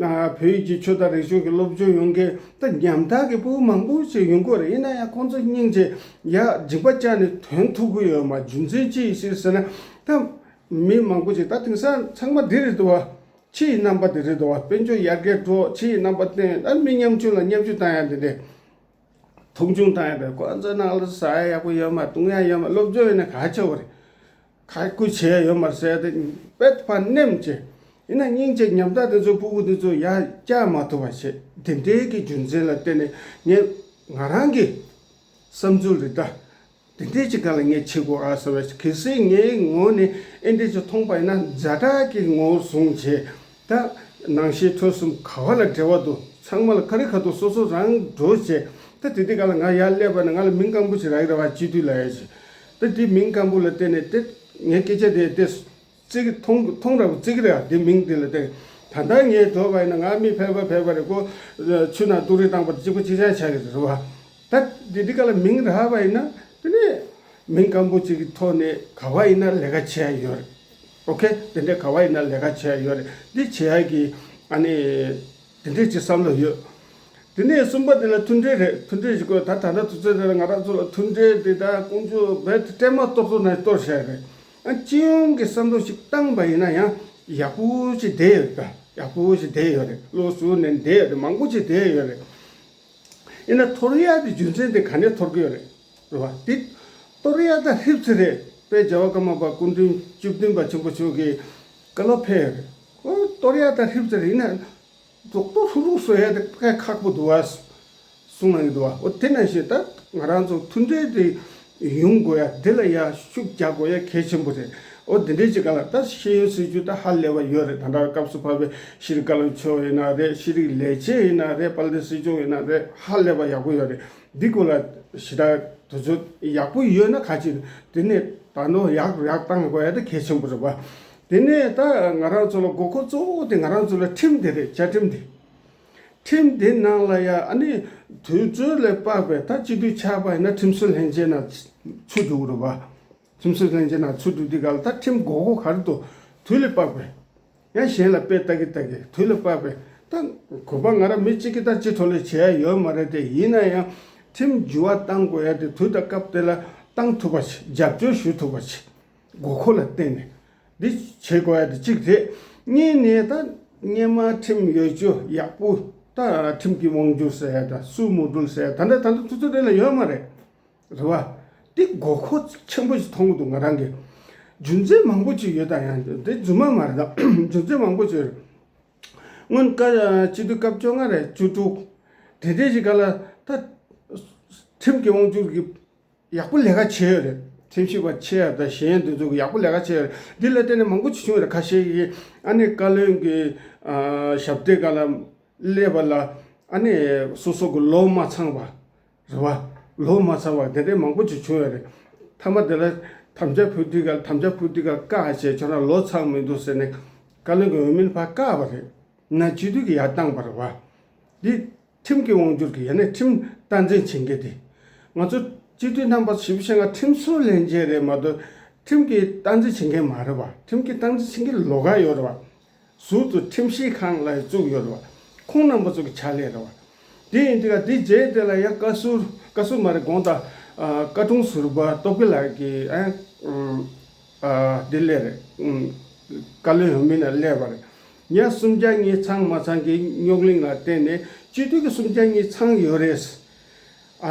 བོད་ཡིག་གི་ཆོས་དང་རིག་གཞུང་གི་སློབ་སྦྱོང་ཡོད་མཁན་ད་ཉམ་ཐག་གི་ཕྲུ་གུ་མང་པོ་ཞིག་ཡོང་གི་ཡོད་རེད། ཡིན་ན་ཡང་ཁོང་ཚོ་སྙིང་རྗེ་ཡ་སྦྱིན་པ་བཅག་ནས་ཐོན་ཐུབ་ཀྱི་ཡོད་མ། རྒྱུ་མཚན་ཅི་ཡིན་ཟེར་ཟེར་ན། ད་མི་མང་པོ་ཞིག་ད་དེང་སང་ཚང་མ་འདི་རེད་འདུག་བ། ཕྱི་ཡི་རྣམ་པ་དེ་རེད་འདུག་བ། དཔལ་འབྱོར་ཡར་རྒྱས་འགྲོ། ཕྱི་ཡི་རྣམ་པ་བསྟན། ཨ་མི་ཉམ་ཆུང་ལ་ཉམ་ཆུང་བཏང་ཡ་དེ་འདྲས། མཐོང་ཆུང་བཏང་ཡ་དེ། ཁོ་ཚོའི་ནང་ལ་ཟ་ཡ་ཡག་པོ་ཡོད་མ། བཏུང་ཡ་ཡོད་མ། སློབ་སྦྱོང་ཡིན་ན་ག་ཆེ་བ་རེད། ག་ཀུ་བྱེད་ཡ་ཡོད་མ་རེད་ཟེར་ཡ་དེ་དཔེ་ཕར་ནེམ་བྱས། ཡིན་ན་སྙིང་རྗེ་ཉམ་ཐག་དེ་ཚོ་ཕྲུ་གུ་དེ་ཚོ་ཡར་བཅག་མ་ཐུབ་པ་བྱས། དེ་འདྲའི་གི་རྒྱུ་མཚན་ལ་བརྟེན་ནས་ངས་ང་རང་གི་བསམ་ཚུལ་རེད་ད། དེ་འདྲའི་ཅིག་ག་ལ་ངས་བྱེད་དགོས་ཨ་ཟེར་བས། གལ་སྲིད་ངའི་ངོས་ནས་ཨེ་འདྲའི་ཅིག་མཐོང་པ་ཡིན་ན་ཛ་དྲག་གི་ངོ་བོ་བཟུང་བྱས། ད་ནང་ཤེས་ཐོས་བསམ་ག་བ་ལ་འབྲེལ་བ་འདུག་ཚང་མ་ལ་ག་རེ་ག་འདུག་སོ་སོ་རང་འགྲོ་བྱས། ད་དེ་དུས་ག་ལ་ང་ཡར་སླེབས་པ་ན་ང་ལ་མིང་སྐམ་པོ་ཞིག་རག་གི་རེད་བ། སྤྱི་འཐུས་ལ་ཡ་ཞིག་ད་དེ་མིང་སྐམ་པོ་ལ་བརྟེན་ནས་དེ་ངའི་སྐད་ཆ་དེ་དེ་ཙིག་མཐོང་མཐོང་ར་བ་ཙིག་རེད། དེ་མིང་དེ་ལ་བརྟེན། ད་ལྟ་ངས་འགྲོ་བ་ཡིན་ན་ང་མི་ཕལ་པ་ཕལ་པ་རེད། ཁོ་ཆུ་ནང་ཏུག་རེ་བཏང་པ་དེ་གཅིག་པ་གཅིག་རྐྱང་ཆགས་ཀྱི་རེད་བ། ད་དེ་དུས་ག་ལ་མིང་རག་པ་ཡིན་ན་དེ་ནས་མིང་སྐམ་པོ་གཅིག་གི་ཐོག་ནས་ག་བ་ཡིན་ན་ལས་ཀ་བྱེད་ཡ་ཡོད་རེད། ཨོ་ཁེ། དེ་འདྲའི་ག་བ་ཡིན་ན་ལས་ཀ་བྱེད་ཡ་ཡོད་རེད། འདི་བྱེད་ཡ་གི་ཨ་ནི་དེ་འདྲའི་ཅིག་བསམ་བློ་ཡོད། དེ་ནས་གསུམ་པ་དེ་ལ་མཐུན་སྒྲིལ་རེད། མཐུན་སྒྲིལ་ཞིག་དགོས། ད་ད་ལྟ་དུས་ཚོད་དེ་ལ་ང་རང་ཚོ་ལ་མཐུན་སྒྲིལ་དེ་ད་ཀོང་ཇོ་བས་སྤྲད་མ་གཏོར་གཏོར་ནས་གཏོར་བཞག་རེད། ཨ་སྤྱི་ཡོངས་ཀྱི་བསམ་བློ་ཞིག་བཏང་པ་ཡིན་ན་ཡང་ཡག་པོ་ཞིག་བསྡད་ཡོད་རེད། ད་ཡག་པོ་ཞིག་བསྡད་ཡོད་རེད། བློ་གཟུ་ནས་བསྡད་ཡོད་རེད། མང་པོ་ཞིག་བསྡད་ཡོད་རེད། ཡིན་ན་གཏོར་ཡ་དེ་རྒྱུ་མཚན་དེ་ག་ནས་གཏོར་གི་ཡོད་རེད། རེད་བ། དེ་གཏོར་ཡ་ད་ཧྲིབ་ཚེ་རེད། དཔལ་རྒྱལ་བ་ཀརྨ་པ་སྐུ་ཕྲེང་བཅུ་བདུན་པ་ཆེན་པོ་མཆོག་གིས་བཀའ་སློབ་ཕེབས་ཡོད་རེད། ཨོ་གཏོར་ཡ་ད་ཧྲིབ་ཚེ་རེད། ཡིན་ན་རྡོག་རྡོག་ཧྲུག་ཧྲུག་བཟོ་ཡ་དེ་དཔེ་ཁག་པོ་འདུག་བ། གསུང་གནང་གི་འདུག་བ། ཨོ་དེ་ནང་བཞིན་ད་ང་རང་ཚོ་མཐུན་སྒྲིལ་དེ་ཡོང་དགོས་ཡ་དེ་ལ་ཡ་ཤུགས་རྒྱག་དགོས་ཡ་གལ་ཆེན་པོ་རེད། ཨོ་དེ་འདྲའི་ཅིག་ག་ལ་ད་ཤེས་ཡོན་སྲིད་བྱུས་ད་ཧ་ལས་པ་ཡོད་རེད། ད་ལྟ་སྐབས་སུ་བབས་པའི་ཤེས་རིག་བཀའ་བློན་མཆོག་ཡིན་ན་རེད། ཤེས་རིག་ལས་བྱེད་ཡིན་ན་རེད། དཔལ་ལྡན་སྲིད་སྐྱོང་ཡིན་ན་རེད། ཧ་ལས་པ་ཡག་པོ་ཡོད་རེད། འདི་སྐོར་ལ་ཞེ་དྲག་དུས་ཚོད་ཡག་པོ་ཡོད་ན་ག་ཅིག་དེ་ནས་ད་ནོ་ཡག་ཡག་བཏང་དགོས་ཡ་དེ་གལ་ཆེན་པོ་རེད་བ། དེ་ནས་ད་ང་རང་ཚོ་ལ་དགོས་མཁོ་གཙོ་བོ་དེ་ང་རང་ཚོ་ལ་ཁྲིམས་དེ་རེད། བཅའ་ཁྲིམས་དེ། ཁྲིམས་དེ་ནང་ལ་ཡ་ཨ་ནི་དུས་ཚོད་ལ་དཔག་པའི་ད་སྤྱི་འཐུས་ཆགས་པ་ཡིན་ན་ཁྲིམས་བཟོ་ལྷན་ཁང་ནང་ཚུད་འགྲོ་གི་རེད་བ། ཁྲིམས་བཟོ་ལྷན་ཁང་ནང་ཚུད་འགྲོ་དུས་ག་ལ་ད་ཁྲིམས་དགོས་མཁོ་ག་རེ་འདུག་དུས་ལ་དཔག་པའི། ཡང་གཞན་ལ་དཔེ་ལྟ་གི་ལྟ་གི་དུས་ལ་དཔག་པའི། ད་གོ་པ་ང་རང་མི་གཅིག་གིས་ད་ཅི་ཐོག་ལ་བྱས་ཡ་ཡོད་མ་རེད་དེ། ཡིན་ན་ཡང་ཁྲིམས་འགྱུར་བ་གཏང་དགོས་ཡ་དེ་དུས་དང་སྐབས་དེ་ལ་གཏང་ཐུབ་པ་བྱེད། རྒྱབ་སྐྱོར་ཞུ་ཐུབ་པ་བྱེད། དགོས་མཁོ་ལ་བརྟེན་ནས་འདི་བྱེད་དགོས་ཡ་དེ་གཅིག་རེད། གཉིས་ནས་ད་སྔོན་མ་ཁྲིམས་ཡོད་རྒྱུ་ཡག་པོ། ད་ཁྲིམས་ཀྱི་དབང་སྒྱུར་ཟེར་ཡ་ད་སུའུ་མོ་ཌུལ་ཟེར་ཡ་ད་ལྟ་ད་ལྟ་དུས་ཚོད་དེ་ལ་ཡོད་མ་རེད། རེད་བ། འདི་དགོས་མཁོ་ཆེན་པོ་ཞིག་མཐོང་གི་འདུག་ང་རང་གིས། རྒྱུ་མཚན་མང་པོ་ཅིག་ཡོད། ད་ཡང་འདི་རྫུན་མ་མ་རེད་ད། རྒྱུ་མཚན་མང་པོ་ཅིག་ཡོད་རེད། སྔོན་བཀའ་སྤྱི་འཐུས་སྐབས་བཅོ་ལྔ་རེད། བཅུ་དྲུག་དེ་འདྲའི་ཞིག་ག་ལ་ད་ཁྲིམས་ཀྱི་དབང་སྒྱུར་གྱི་ཡག་པོ་ལས་ཀ་བྱས་ཡོད་རེད། ཁྲིམས་ཞིབ་པ་ཆེ་ཡ་དང་གཞན་དེ་ཚོ་གི་ཡག་པོ་ལས་ཀ་བྱས་ཡོད་རེད། འདི་ལ་བརྟེན་ནས་མང་པོ་ཅིག་བྱུང་ཡོད་རེད། ཁ་ཤས་ཀྱིས་ཨ་ནི་བཀའ་བློན་གྱི་ཨ་ཞབས་སྟེགས་སྒང་ལ་སླེབས་པ་ལ་ཨ་ནི་སོ་སོ་གི་ལོ་མ་ཚང་བ་རེད་བ། ལོ་མ་ཚང་བ་དེ་འདྲའི་མང་པོ་ཅིག་བྱུང་ཡོད་རེད། མཐའ་མ་དེ་ལ་དམ་བཅའ་ཕུལ་དུས་ག་དམ་བཅའ་ཕུལ་དུས་ག་བཀག་བྱས། ཁྱོད་རང་ལོ་ཚང་མི་འདུག་ཟེར་ནས་བཀའ་བློན་གྱི་འོས་མིར་ཕར་བཀག་པ་རེད། ན་སྤྱི་འཐུས་ཀྱིས་ཡར་བཏང་པ་རེད་བ། འདི་ཁྲིམས་ཀྱི་དབང་སྒྱུར་གྱི་ཡ་ནས་ཁྲིམས་སྟངས་འཛིན་བྱེད་མཁན་དེ། ང་ཚོ་སྤྱི་འཐུས་རྣམ་པ་ཞིབ་ཆ་ང་ཁྲིམས་བཟོ་ལྷན་ཁང་རེད་མ་གཏོགས་ཁྲིམས་ཀྱི་སྟངས་འཛིན་བྱེད་མཁན་མ་རེད་བ། ཁྲིམས་ཀྱི་སྟངས་འཛིན་བྱེད་མཁན་ལོགས་ཀ་ཡོད་རེད་བ། ཟུར་དུ་ཁྲིམས་ཞིབ་ཁང་ལ་བཙུགས་ཡོད་རེད་བ། ཁོང་རྣམ་པ་ཚོ་གི་ཕྱག་ལས་རེད་བ། དེ་ཡིན་དུས་ག་དེ་རྗེས་དེ་ལ་ཡང་བཀའ་ཟུར་བཀའ་ཟུར་མ་རེད། དགོངས་དག་ཨ་བཀའ་དྲུང་ཟུར་པ་སྟོབས་རྒྱལ་ལགས་ཀྱིས་ཨ་ཨ་དེ་སླེབས་རེད། ཨུམ་བཀའ་བློན་འོས་མི་ནང་སླེབས་པ་རེད། ཡང་སུམ་བརྒྱ་གཉིས་ཚང་མ་ཚང་གི་རྙོག་གླེང་ལ་བརྟེན་ནས་སྤྱི་འཐུས་ཀྱི་སུམ་བརྒྱ་གཉིས་ཚང་ཡོད་རེད། ཨ་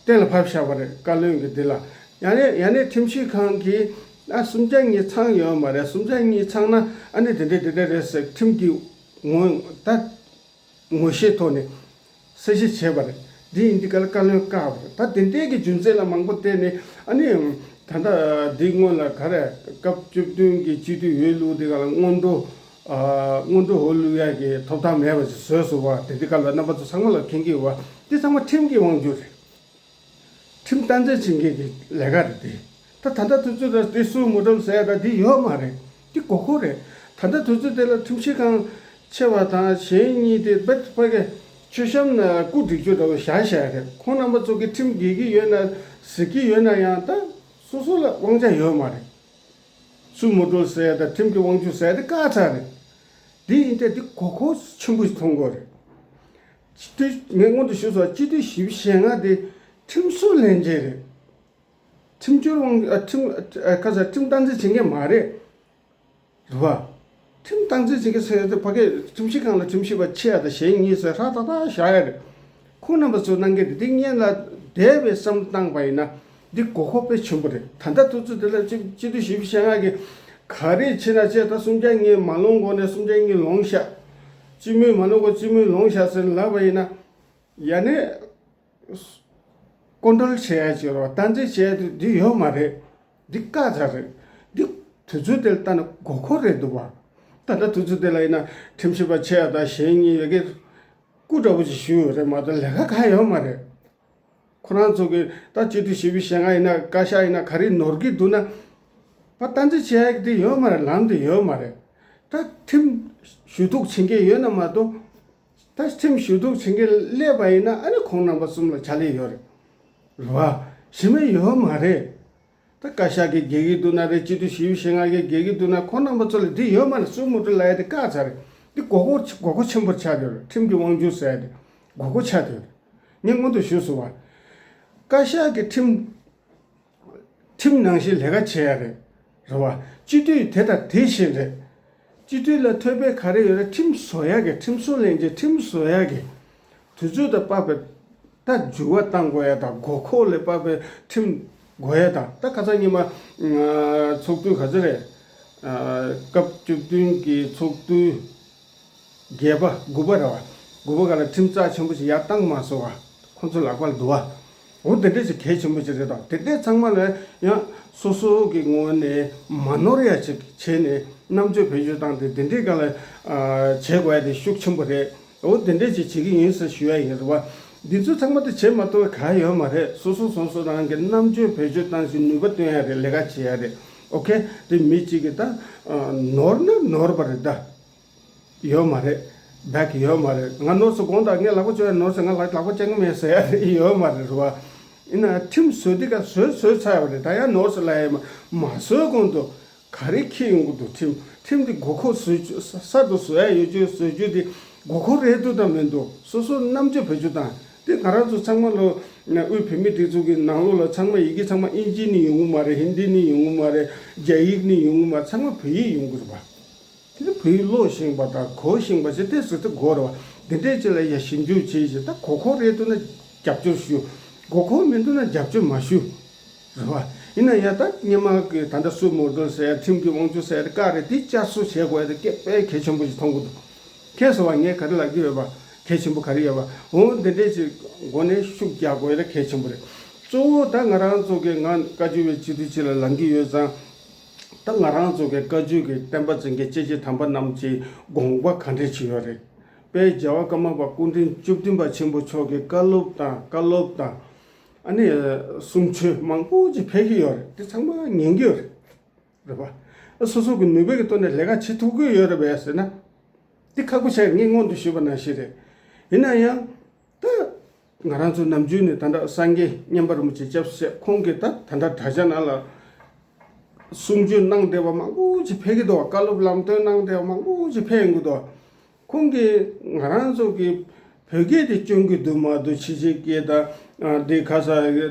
གཏན་ལ་ཕབ་བཞག་པ་རེད། བཀའ་བློན་གྱིས་འདི་ལ་ཡང་ནས་ཡང་ནས་ཁྲིམས་ཞིབ་ཁང་གིས་ཨ་སུམ་བརྒྱ་གཉིས་ཚང་ཡོད་མ་རེད། སུམ་བརྒྱ་གཉིས་ཚང་ན་ཨ་ནི་དེ་འདྲ་དེ་འདྲ་རེད་ཟེར། ཁྲིམས་ཀྱི་ངོ་ད་ངོ་ཤེས་ཐོག་ནས་གསལ་བཤད་བྱས་པ་རེད། འདི་ཡིན་དུས་ག་ལ་བཀའ་བློན་བཀག་པ་རེད། ད་དེ་འདྲའི་གི་རྒྱུ་མཚན་ལ་མང་པོ་བརྟེན་ནས་ཨ་ནི་ད་ལྟ་འདི་སྔོན་ལ་ག་རེ་སྐབས་བཅུ་བདུན་གྱི་སྤྱི་འཐུས་འོས་བླུགས་དེ་ག་ལ་སྔོན་འགྲོ་ཨ་སྔོན་འགྲོ་འོས་བླུགས་ཡ་གི་ཐོབ་ཐང་མེད་པ་ཞིག་བཟོས་སོང་བ། དེ་དུས་ག་ལ་རྣམ་པ་ཚོ་ཚང་མ་ལ་མཁྱེན་གྱི་ཡོད་བ། འདི་ཚང་མ་ཁྲིམས་ཀྱི་དབང་སྒྱུར་རེད། ཁྲིམས་སྟངས་འཛིན་བྱེད་མཁན་གྱི་ལས་ཀ་རེད་དེ། ད་ད་ལྟ་དུས་ཚོད་ལ་དེ་སུའུ་མོ་ཌུལ་ཟེར་ཡ་ད་འདི་ཡོད་མ་རེད། འདི་དགོས་མཁོ་རེད། ད་ལྟ་དུས་ཚོད་དེ་ལ་ཁྲིམས་ཞིབ་ཁང་ཆེ་བ་དང་གཞན་གཉིས་དེ་བེད་ཕ་གི་མཆོད་བཤམས་ན་སྐུ་བསྒྲིགས་རྒྱུ་འདྲ་བོ་བཞག་བཞག་རེད། ཁོང་རྣམ་པ་ཚོ་གི་ཁྲིམས་འགལ་གྱི་ཡོད་ན་ཟེར་གྱི་ཡོད་ན་ཡང་ད་སོ་སོ་ལ་དབང་ཆ་ཡོད་མ་རེད། སུ་མོ་ཊོ་ཟེར་ཡ་དང་ཁྲིམས་ཀྱི་དབང་ཆ་ཟེར་ཡ་དེ་དཀར་ཆག་རེད། འདི་ཡིན་ཏེ་འདི་དགོས་མཁོ་ཆེན་པོ་ཞིག་མཐོང་དགོས་རེད། སྤྱི་འཐུས་ངས་སྔོན་དུ་ཞུས་སོང་། སྤྱི་འཐུས་བཞི་བཅུ་ཞེ་ལྔ་དེ་ཁྲིམས་བཟོ་ལས་བྱེད་རེད། ཁྲིམས་སྦྱོར་དབང་ཨ་ཁྲིམས་ཨ་ཁ་ས་ཁྲིམས་སྟངས་འཛིན་བྱེད་མཁན་མ་རེད། རེད་བ། ཁྲིམས་སྟངས་འཛིན་བྱེད་མཁན་ཟེར་ཡ་དེ་ཕ་གིའི་ཁྲིམས་ཞིབ་ཁང་ལ་ཁྲིམས་ཞིབ་པ་ཆེ་ཡ་དང་ཞན་གཉིས་ཟེར་ཧྲ་ཏག་ཏག་བཞག་ཡ་རེད། ཁོང་རྣམ་པ་ཚོ་གནང་མཁན་དེ་འདི་སྔོན་ལ་འདས་པའི་བསམ་བློ་བཏང་པ་ཡིན་ན་འདི་དགོས་མཁོ་དཔེ་ཆེན་པོ་རེད། ད་ལྟ་དུས་ཚོད་དེ་ལ་སྤྱི་སྤྱི་འཐུས་བཞི་བཅུ་ཞེ་ལྔ་གིས་ག་རེ་བྱེད་ན་བྱེད། ད་སུམ་བརྒྱ་ཉིས་མ་ལོངས་གོང་ནས་སུམ་བརྒྱ་ཉིས་ལོངས་ཤག་སྤྱི་མོས་མ་ལོངས་གོང་སྤྱི་མོས་ལོངས་ཤག་ཟེར་ལབ་པ་ཡིན་ན། ཡ་ནས་ཀོན་ཊོལ་བྱེད་ཡ་ཅིག་རོ། སྟངས་འཛིན་བྱེད་ཡ་དེ་འདི་ཡོད་མ་རེད། འདི་དཀའ་ཚ་རེད། འདི་དུས་ཚོད་དེ་ལ་ལྟ་ན་དགོས་མཁོ་རེད་འདུག་བ། ད་ལྟ་དུས་ཚོད་དེ་ལ་ཡིན་ན་ཁྲིམས་ཞིབ་པ་ཆེ་ཡ་དང་ཞན་གཉིས་ཡོད་གི་སྐུ་འདྲ་པོ་ཅིག་ཞུས་ཡོད་རེད་མ་གཏོགས་ལས་ཀ་གང་ཡོད་མ་རེད། ཁོ་རང་ཚོ་གི་ད་སྤྱི་འཐུས་བཞི་བཅུ་ཞེ་ལྔ་ཡིན་ན་བཀའ་ཤག་ཡིན་ན་ག་རེ་ནོར་གི་འདུག་ན། ཕ་སྟངས་འཛིན་བྱེད་ཡ་གི་དེ་ཡོད་མ་རེད། ལམ་དེ་ཡོད་མ་རེད། ད་ཁྲིམས་ཞུ་གཏུག་བྱེད་མཁན་ཡོད་ན་མ་གཏོགས། ད་ཁྲིམས་ཞུ་གཏུག་བྱེད་མཁན་སླེབས་པ་ཡིན་ན་ཨ་ནི་ཁོང་རྣམ་པ་གསུམ་ལ་ཕྱག་ལས་ཡོད་རེད། རེད་བ། གཞི་མེད་ཡོད་མ་རེད། ད་བཀའ་ཤག་གིས་འགེལ་གྱི་འདུག་ན་རེད། སྤྱི་འཐུས་བཞི་བཅུ་ཞེ་ལྔ་གིས་འགེལ་གྱི་འདུག་ན་ཁོང་རྣམ་པ་ཚོ་ལ་འདི་ཡོད་མ་རེད། སུ་མོ་ཊོ་ལབ་ཡ་དེ་དཀའ་ཚ་རེད། འདི་དགོས་མཁོ་དགོས་མཁོ་ཆེན་པོ་ཆགས་བསྡད་ཡོད་རེད། ཁྲིམས་ཀྱི་དབང་སྒྱུར་ཟེར་ཡ་དེ་དགོས་མཁོ་ཆགས་བསྡད་ཡོད་རེད། ངས་སྔོན་དུ་ཞུས་སོང་བ། བཀའ་ཤག་གི་ཁྲིམས། ཁྲིམས་ནང་བཞིན་ལས་ཀ་བྱེད་ཡ་རེད། རེད་བ། སྤྱི་འཐུས་དེ་དང་དེ་བཞིན་རེད། སྤྱི་འཐུས་ལ་ཐོབ་པའི་ག་རེ་ཡོད་རེད། ཁྲིམས་བཟོ་ཡ་གི་ཁྲིམས་བཟོ་ལས་བྱེད་ཁྲིམས་བཟོ་ཡ་གི་དུས་ཚོད་དང་བབ་པའི་ད་འགྱུར་བ་གཏང་དགོས་ཡ་དང་དགོས་མཁོ་ལ་བབ་པའི་ཁྲིམས་དགོས་ཡ་དང་། ད་ཁ་སང་ཉི་མ་ཚོགས་དུས་ག་ཚོད་རེད། སྐབས་བཅུ་བདུན་གི་ཚོགས་དུས། བརྒྱད་པ་དགུ་པ་རེད་བ། དགུ་པ་ག་ལ་ཁྲིམས་རྩ་ཆེན་པོ་ཞིག་ཡར་བཏང་མ་སོང་བ། ཁོང་ཚོ་ལག་པ་ལ་འདུག་བ། འོ་དེ་འདྲས་ཞིག་གལ་ཆེན་པོ་ཞིག་རེད་དོ། དེ་འདྲས་ཚང་མ་ལ་ཡང་སོ་སོ་གི་ངོས་ནས་མ་ནོར་ཡ་ཅིག་བྱས་ནས་རྣམ་དཔྱོད་བེད་སྤྱོད་བཏང་སྟེ་དེ་འདྲས་ག་ལ་བྱེད་དགོས་ཡ་དེ་ཤུགས་ཆེན་པོ་རེད། འོ་དེ་འདྲས་ཞིག་བྱེད་ཀྱི་ཡིན་ཟེར་ཞུ་ཡ་ཡིན་རེད་བ། འདི་ཚོ་ཚང་མ་དེ་བྱེད་མ་ཐུབ་པ་ག་ཡོད་མ་རེད། སོ་སོ་སོ་སོ་རང་གི་རྣམ་དཔྱོད་བེད་སྤྱོད་བཏང་ཞིག་ནུས་པ་བཏོན་ཡ་རེད། ལས་ཀ་བྱེད་ཡ་རེད། ཨོ་ཁེ། དེ་མི་གཅིག་གིས་ད་ནོར་ན་ནོར་བ་རེད་ད། ཡོད་མ་རེད། བེག་ཡོད་མ་རེད། ང་ནོར་སོང་དགོངས་དག་ངས་ལག་པ་བཅོལ་ཡ་ནོར་སོང་ང་ལག་ལག་པ་བཅོལ་གི་མེད་ཟེར་ཡ་ཡོད་མ་རེད། རེད་བ། ཡིན་ན་ཁྲིམས་བཟོས་དུས་ཀ་བཟོས་བཟོས་ཚར་བ་རེད། ད་ཡང་ནོར་སོང་ལབ་ཡ་མ་མ་བཟོས་གོང་དུ་ག་རེ་འཁྱེར་ཡོང་གི་འདུག་ཁྲིམས་ཁྲིམས་འདི་དགོས་མཁོ་བཟོ་རྒྱུ་གསར་དུ་བཟོ་ཡ་ཡོད་རྒྱུ་བཟོ་རྒྱུ་འདི་དགོས་མཁོ་རེད་འདུག་དང་མི་འདུག་སོ་སོ་རྣམ་དཔྱོད་བེད་སྤྱོད་བཏང་། དེ་ང་རང་ཚོ་ཚང་མ་ལོ་དབུས་བོད་མིའི་སྒྲིག་འཛུགས་ཀྱི་ནང་ལོགས་ལ་ཚང་མ་ཡི་གེ་ཚང་མ་ཨིན་ཇི་ནས་ཡོང་གི་མ་རེད། ཧིན་དི་ནས་ཡོང་གི་མ་རེད། རྒྱ་ཡིག་ནས་ཡོང་གི་མ་རེད། ཚང་མ་བོད་ཡིག་ཡོང་གི་རེད་པ། དེ་ནི་བོད་ཡིག་ཀློག་ཤེས་པ་དང་གོ་ཤེས་པ་བྱས་ཏེ་ཟེར་ཏེ་དགོས་རེད་བ། འདི་འདྲའི་ཅིག་ལ་ཡ་ཞིབ་འཇུག་བྱས་ཤིག་ད་གོ་གོ་རེད་འདུག་ན་རྒྱབ་སྐྱོར་ཞུ། གོ་གོ་མི་འདུག་ན་རྒྱབ་སྐྱོར་མ་ཞུ། རེད་བ། ཡིན་ན་ཡང་ད་སྔོན་མ་གི་ད་ལྟ་སུ་མོ་ཊོ་ཟེར་ཡ་ཁྲིམས་ཀྱི་དབང་ཆ་ཟེར་ཡ་དེ་བཀག་རེད། དེ་བསྐྱར་གསོ་བྱེད་དགོས་ཡ་དེ་སྐད་དཔེ་གལ་ཆེན་པོ་ཞིག་མཐོང་གི་འདུག་ཁྱེད་ཟེར་བ་ངས་ག་རེ་ལབ་ཀྱི་ཡོད་པ། གལ་ཆེན་པོ་ག་རེ་ཡོད་པ། འོ་འདི་འདྲའི་ཅིག་སྒོ་ནས་ཤུགས་རྒྱག་དགོས་ཡ་དེ་གལ་ཆེན་པོ་རེད། གཙོ་བོ་ད་ང་རང་ཚོ་གི་ང་བཀའ་བརྒྱུད་པའི་སྤྱི་འཐུས་ཅིག་ལ་ལངས་ཀྱི་ཡོད་ཙང་། ད་ང་རང་ཚོ་གི་བཀའ་བརྒྱུད་ཀྱི་བསྟན་པ་འཛིན་མཁན་སྐྱེས་ཆེན་དམ་པ་རྣམས་ཀྱི་དགོངས་པ་ག་འདྲས་ཅིག་ཡོད་རེད། དཔལ་རྒྱལ་བ་ཀརྨ་པ་སྐུ་ཕྲེང་བཅུ་བདུན་པ་ཆེན་པོ་མཆོག་གི་བཀའ་སློབ་དང་བཀའ་སློབ་དང་། ཨ་ནི་གསུང་ཆོས་མང་པོ་ཅིག་ཕེབས་ཀྱི་ཡོད་རེད། དེ་ཚང་མ་ཉན་གྱི་ཡོད་རེད། རེད་པ། སོ་སོ་གི་ནུས་པའི་གི་ཐོག་ནས་ལས་ཀ་བྱེད་ཐུབ་ཀྱི་ཡོད་རེད་པས་ཟེར་ན། འདི་ཁག་པོ་ཆགས་ངས་སྔོན་དུ་ཞུས་པ་ནང་བཞིན་རེད། ཡིན་ན་ཡང་། ད། ང་རང་ཚོ་ནམ་རྒྱུན་ནས་ད་ལྟ་སངས་རྒྱས་མཉན་པ་རིན་པོ་ཆེ་སྐྱབས་སུ་མཆི། ཁོང་གིས་ད་ད་ལྟ་དྲ་རྒྱ་ནང་ལ་གསུང་ཆོས་གནང་བསྡད་པ་མང་པོ་ཅིག་ཕེབས་ཀྱི་འདུག་བཀའ་སློབ་ལམ་སྟོན་གནང་བསྡད་པ་མང་པོ་ཅིག་ཕེབས་ཡོང་གི་འདུག་ཁོང་གིས་ང་རང་ཚོ་གི་བོད་སྐད་དེ་སྐྱོན་གྱི་འདུག་མ་འདུག་ཕྱི་རྒྱལ་སྐད་དང་། ཨ། འདི་ཁ་ས་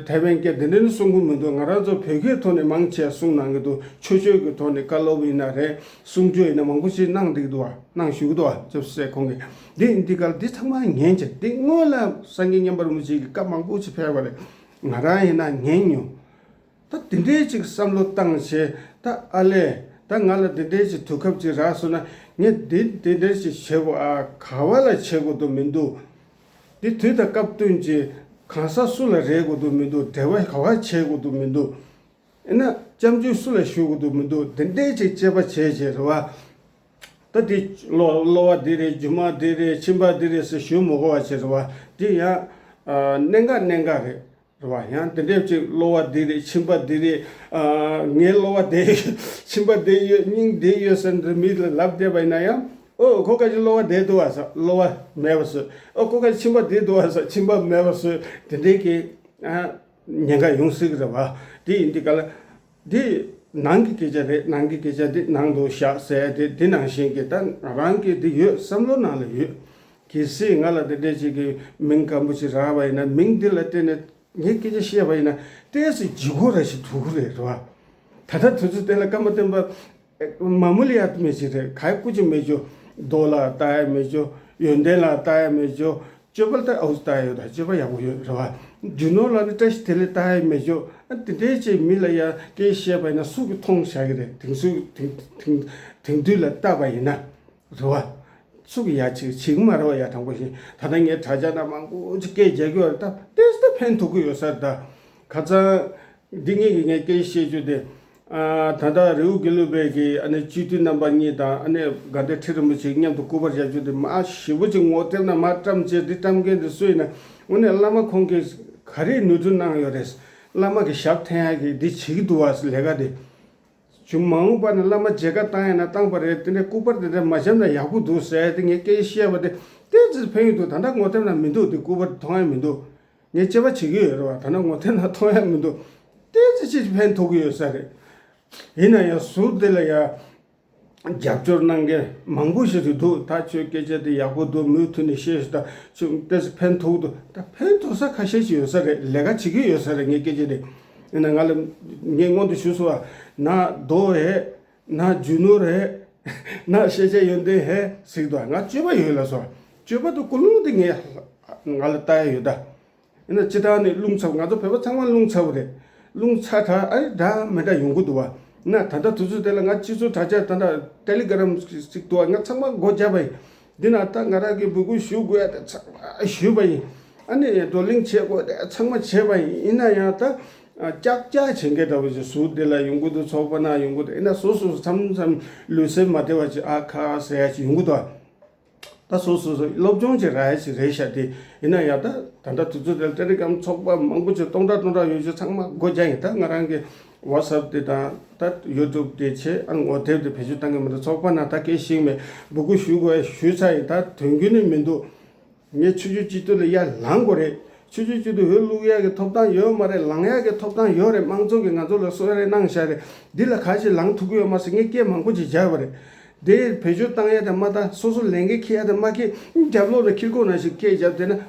ཐའེ་ཝན་སྐད་དེ་འདྲ་ནི་གསུང་གི་མི་འདུག་ང་རང་ཚོ་བོད་སྐད་ཐོག་ནས་མང་ཆེ་གསུང་གནང་གི་འདུག་ཆོས་ཕྱོགས་ཀྱི་ཐོག་ནས་བཀའ་སློབ་ཡིན་ན་རེད། གསུང་ཆོས་ཡིན་ན་མང་པོ་ཞིག་གནང་བསྡད་ཀྱི་འདུག་བ། གནང་བཞུགས་ཀྱི་འདུག་བ། ཅེས་ཟེར་ཁོང་གིས། འདི་འདི་གར་འདི་ཚང་མ་ཉན་བྱས། འདི་སྔོན་ལ་སངས་རྒྱས་མཉན་པ་རིན་པོ་ཆེ་གི་བཀའ་མང་པོ་ཞིག་ཕེབས་པ་རེད། ང་རང་ཡིན་ན་ཉན་མྱོང་། ད་དེ་འདྲའི་ཅིག་བསམ་བློ་བཏང་བྱས། ད་ཨ་ལས། ད་ང་ལ་དེ་འདྲའི་ཅིག་དུས་སྐབས་ཅིག་རག་སོང་ན་ངས་འདི་དེ་འདྲའི་ཅིག་བྱེད་དགོས། ཨ། ག་བ་ལ་བྱེད་དགོས་འདུག་མི་འདུག་འདི་དུས་དང་སྐབས་བསྟུན་གྱིས་གང་ཟག་སུ་ལ་རེ་དགོས་འདུག་མི་འདུག་འབྲེལ་བ་ག་བ་བྱེད་དགོས་འདུག་མི་འདུག་ཨེ་ན་སྐྱབས་འཇུག་སུ་ལ་ཞུ་དགོས་འདུག་མི་འདུག་དེ་འདྲའི་ཅིག་དཔྱད་པ་བྱས་བྱས་རེད་བ། ད་དེ་གློ་གློ་བ་འདི་རེད། རྒྱུ་མ་འདི་རེད། མཆིན་པ་འདི་རེད་ཟེར་ཞུ་མི་དགོས་པ་བྱས་རེད་བ། དེ་ཡང་། ཨ། གནད་འགག་གནད་འགག་རེད། རེད་བ། ཡང་དེ་འདྲའི་ཅིག་གློ་བ་འདི་རེད། མཆིན་པ་འདི་རེད། ཨ། ངའི་གློ་བ་དེ་མཆིན་པ་དེ་ཡོད། སྙིང་དེ་ཡོད་ཟེར་འདི་མི་ལ་ལབ་བསྡད་པ་ཡིན་ན་ཡང་། ཨོ། ཁོ་ཁ་ཅིག་གློ་བ་བསྡད་འདུག་བ་ཟེར། གློ་བ་མེད་པ་བཟོས། ཨོ། ཁོ་ཁ་ཅིག་མཆིན་པ་བསྡད་འདུག་བ་ཟེར། མཆིན་པ་མེད་པ་བཟོས། དེ་འདྲའི་གི། ཨ། ཉེན་ཁ་ཡོང་སྲིད་ཀྱི་རེད་བ། དེ་ཡིན་དུས་ག་ལ། འདི་ ནང་གི་སྐད་ཆ་རེད། ནང་གི་སྐད་ཆ་དེ་ནང་དུ་བཞག་ཟེར་དེ་དེ་ནང་བཞིན་གྱི་ད་ང་རང་གི་དེ་ཡོད། བསམ་བློ་ནང་ལ་ཡོད། གལ་སྲིད་ང་ལ་དེ་འདྲས་ཅིག་གི་མིང་སྐམ་པོ་ཅིག་རག་པ་ཡིན་ན། མིང་འདི་ལ་བརྟེན་ནས་ངས་སྐད་ཆ་བཤད་པ་ཡིན་ན་ཏོག་ཙམ་ལྗིད་ཁོག་ར་ཞིག་འདུག་གི་རེད། རེད་བ། ད་ལྟ་དུས་ཚོད་དེ་ལ་ཀརྨ་སྟོན་པ་མ་མུལ་ཡ་མེད་ཅིག་རེད། ག་ཡ་སྐུ་ཅི་མེད་ཅོ། མདོ་ལ་ལྟ་ཡ་མེད་ཅོ། ཡོན་ཏན་ལ་ལྟ་ཡ་མེད་ཅོ། སྤྱོད་པ་ལ་ལྟ་ཨའུ་ལྟ་ཡ་ཡོད། ད་སྤྱོད་པ་ཡག་པོ་ཡོད། རེད་བ། རྒྱུ་ནོར་ལ་ནི་བཀྲ་ཤིས་བདེ་ལེགས་ལྟ་ཡ་མེད་ཅོ། ཨ་དེ་འདྲའི་ཅིག་མི་ལ་ཡ་སྐད་བཤད་པ་ཡིན་ན་སུ་གིས་མཐོང་བཞག་གི་རེད། དེང་སུ་དེང་དེང་དེང་དུས་ལ་ལྟ་བ་ཡིན་ན། རེད་བ། སུ་གིས་ཡ་ཅིག་བྱེད་ཀྱི་མ་རེད་བ། ཡ་དྲང་པོ་བཤད། ད་ལྟ་ངས་དྲ་རྒྱ་ནང་མང་པོ་ཅིག་སྐད་རྒྱག་གི་ཡོད་རེད། ད་ཏོག་ཙམ་ཕན་ཐོགས་ཀྱི་ཡོད་ས་རེད། ད་ཁ་སང་འདི་ངེད་ཀྱི་ངས་སྐད་བཤད་རྒྱུ་དེ། ཨ་ད་ལྟ་རི་བོ་དགེ་ལུགས་པའི་གི་ཨ་ནི་སྤྱི་འཐུས་རྣམ་པ་གཉིས་དང་། ཨ་ནི་དགའ་ལྡན་ཁྲི་རིན་པོ་ཆེ་མཉམ་དུ་སྐུ་པར་བཞག་རྒྱུ་དེ་མ་ཞེ་པོ་ཅིག་ངོ་དེབ་ནང་མ་བཀྲམ་བྱས། འདི་བཀྲམ་མཁན་དེ་སུ་ཡིན་ན། དངོས་གནས་བླ་མ་ཁོང་གིས་ག་རེ་ནོར་འཁྲུལ་གནང་ཡོད་རེད། བླ་མ་གི་ཞབས་འཐེན་ཡ་གི་འདི་བྱེད་ཀྱི་འདུག་བ། ལས་ཀ་དེ། བྱུང་མ་འོངས་པ་ནས་བླ་མ་མཇལ་ཁ་བཏང་ཡ་ན་བཏང་པ་རེད། དེ་འདྲའི་སྐུ་པར་དེ་འདྲ་མ་བཞག་ན་ཡག་པོ་འདུག་ཟེར་ཡ་དེ་ངས་སྐད་ཆ་བཤད་པ་དེ་ཏོག་ཙམ་ཕན་ཡོན་འདུག། ད་ལྟ་ངོ་དེབ་ནང་མི་འདུག། དེ་སྐུ་པར་མཐོང་ཡ་མི་འདུག། ངས་དཔྱད་པ་བྱེད་ཀྱི་ཡོད་རེད་བ། ད་ལྟ་ངོ་དེབ་ནང་མཐོང་ཡ་མི་འདུག། ཏོག་ཙམ་ཅིག་ཕན་ཐོགས་ཀྱི་ཡོད་ས་རེད། ཡིན་ན་ཡང་ཟུར་དེ་ལ་ཡ་རྒྱབ་སྐྱོར་གནང་མཁན་མང་པོ་ཞིག་རེད་འདུག། ད་ཁྱོད་སྐད་ཆ་དེ་ཡག་པོ་འདུག། མུ་མཐུད་ནས་བཤད་ཤོག། ད་ཁྱོད་ཏོག་ཙམ་ཕན་ཐོགས་འདུག། ད་ཕན་ཐོགས་ས་ཁ་ཤས་ཤིག་ཡོད་ས་རེད། ལས་ཀ་བྱེད་ཀྱི་ཡོད་ས་རེད། ངས་སྐད་ཆ་དེ། ཡིན་ན་ང་ལ་ངས་སྔོན་དུ་ཞུས་སོང་བ། ན་མདོ་རེད། ན་རྒྱུ་ནོར་རེད། ན་ཤེས་བྱ་ཡོན་ཏན་རེད་ཟེར་གྱི་འདུག། ང་སྤྱོད་པ་ཡོད་ལབ་སོང་། སྤྱོད་པ་དེ་ཀུན་སློང་དེ་ངས་ང་ལ་ལྟ་ཡ་ཡོད་ད། ཡིན་ན་སྤྱིར་བཏང་ནས་རླུང་ཚ་པོ། ང་ཚོ་བོད་པ་ཚང་མ་རླུང་ཚ་པོ་རེད། རླུང་ཚ་དྲགས་ཨ་རི་འདྲ་མི་འདྲ་ཡོང་གི་འདུག་བ། ན་ད་ལྟ་དུས་ཚོད་དེ་ལ་ང་སྤྱི་ཚོགས་དྲ་རྒྱ་ད་ལྟ་ཊེ་ལི་གྷི་རམ་ཅིག་འདུག་བ། ང་ཚང་མ་སྒོ་བརྒྱབ་པ་ཡིན། འདི་ན་ད་ང་རང་གི་འབོད་སྐུལ་ཞུ་དགོས་ཡ་དེ་ཚང་མ་ཞུས་པ་ཡིན། ཨ་ནི་བགྲོ་གླེང་བྱེད་དགོས་དེ་ཚང་མ་བྱས་པ་ཡིན། ཡིན་ན་ཡང་ད་ཨ་ཀྱག་ཀྱག་བྱེད་མཁན་འདྲ་བོ་ཞིག་ཟུར་འདི་ལ་ཡོང་གི་འདུག། ཚོགས་པ་ནང་ཡོང་གི་འདུག། ཡིན་ན་སོ་སོ་སོ་མཚམས་མཚམས་ལུས་སེམས་མ་བདེ་བ་ཅིག་ཨ་ཁ་ཟེར་ཡ་ཅིག་ཡོང་གི་འདུག། ད་སོ་སོ་སོ་སློབ་སྦྱོང་བྱེད་ར་ཡ་ཞིག་རེད་ཤག་དེ། ཡིན་ན་ཡང་ད་ད་ལྟ་དུས་ཚོད་དེར་ཊེ་ལི་གྷི་རམ་ཚོགས་པ་མང་པོ་ཅིག་སྟོང་ཕྲག་སྟོང་ཕྲག་ཡོད་ཅིག་ཚང་མ་སྒོ་རྒྱག་ཡིན། ད་ང་རང་གི་ཝ་ཊི་སེབ་དེ་དང་ད་ཡུ་ཊུབ་དེ་བྱས། ཨ་ངོ་དེབ་དེ་བེད་སྤྱོད་བཏང་གི་མི་འདུག། ཚོགས་པ་ནང་ད་སྐད་ཤིག་མེད། འབོད་སྐུལ་ཞུ་དགོས་ཞུས་ཚར་ཡིན། ད་དོན་རྒྱུན་ནས་མི་འདུག། ངས་ཆོས་བརྒྱུད་སྤྱི་འཐུས་ལ་ཡར་ལངས་དགོས་རེད། ཆོས་བརྒྱུད་སྤྱི་འཐུས་འོས་བླུག་ཡག་གི་ཐོབ་ཐང་ཡོད་མ་རེད། ལངས་ཡག་གི་ཐོབ་ཐང་ཡོད་རེད། དམངས་གཙོ་གི་ང་ཚོ་ལ་གསོལ་རས་གནང་བཞག་རེད། འདི་ལ་ག་ཞིག་ལངས་ཐུབ་ཀྱི་ཡོད་མ་རེད་ཟེར་ངས་སྐད་མང་པོ་ཅིག་བརྒྱབ་པ་རེད། དེ་བེད་སྤྱོད་བཏང་ཡ་དེ་མ་བཏང་། སོ་སོ་ལས་འགན་འཁྱེར་ཡ་དེ་མ་འཁྱེར། རྒྱབ་ལོགས་ནས་འཁྱེར་ཁོག་ནང་བཞིན་སྐད་བརྒྱབ་བསྡད་ན་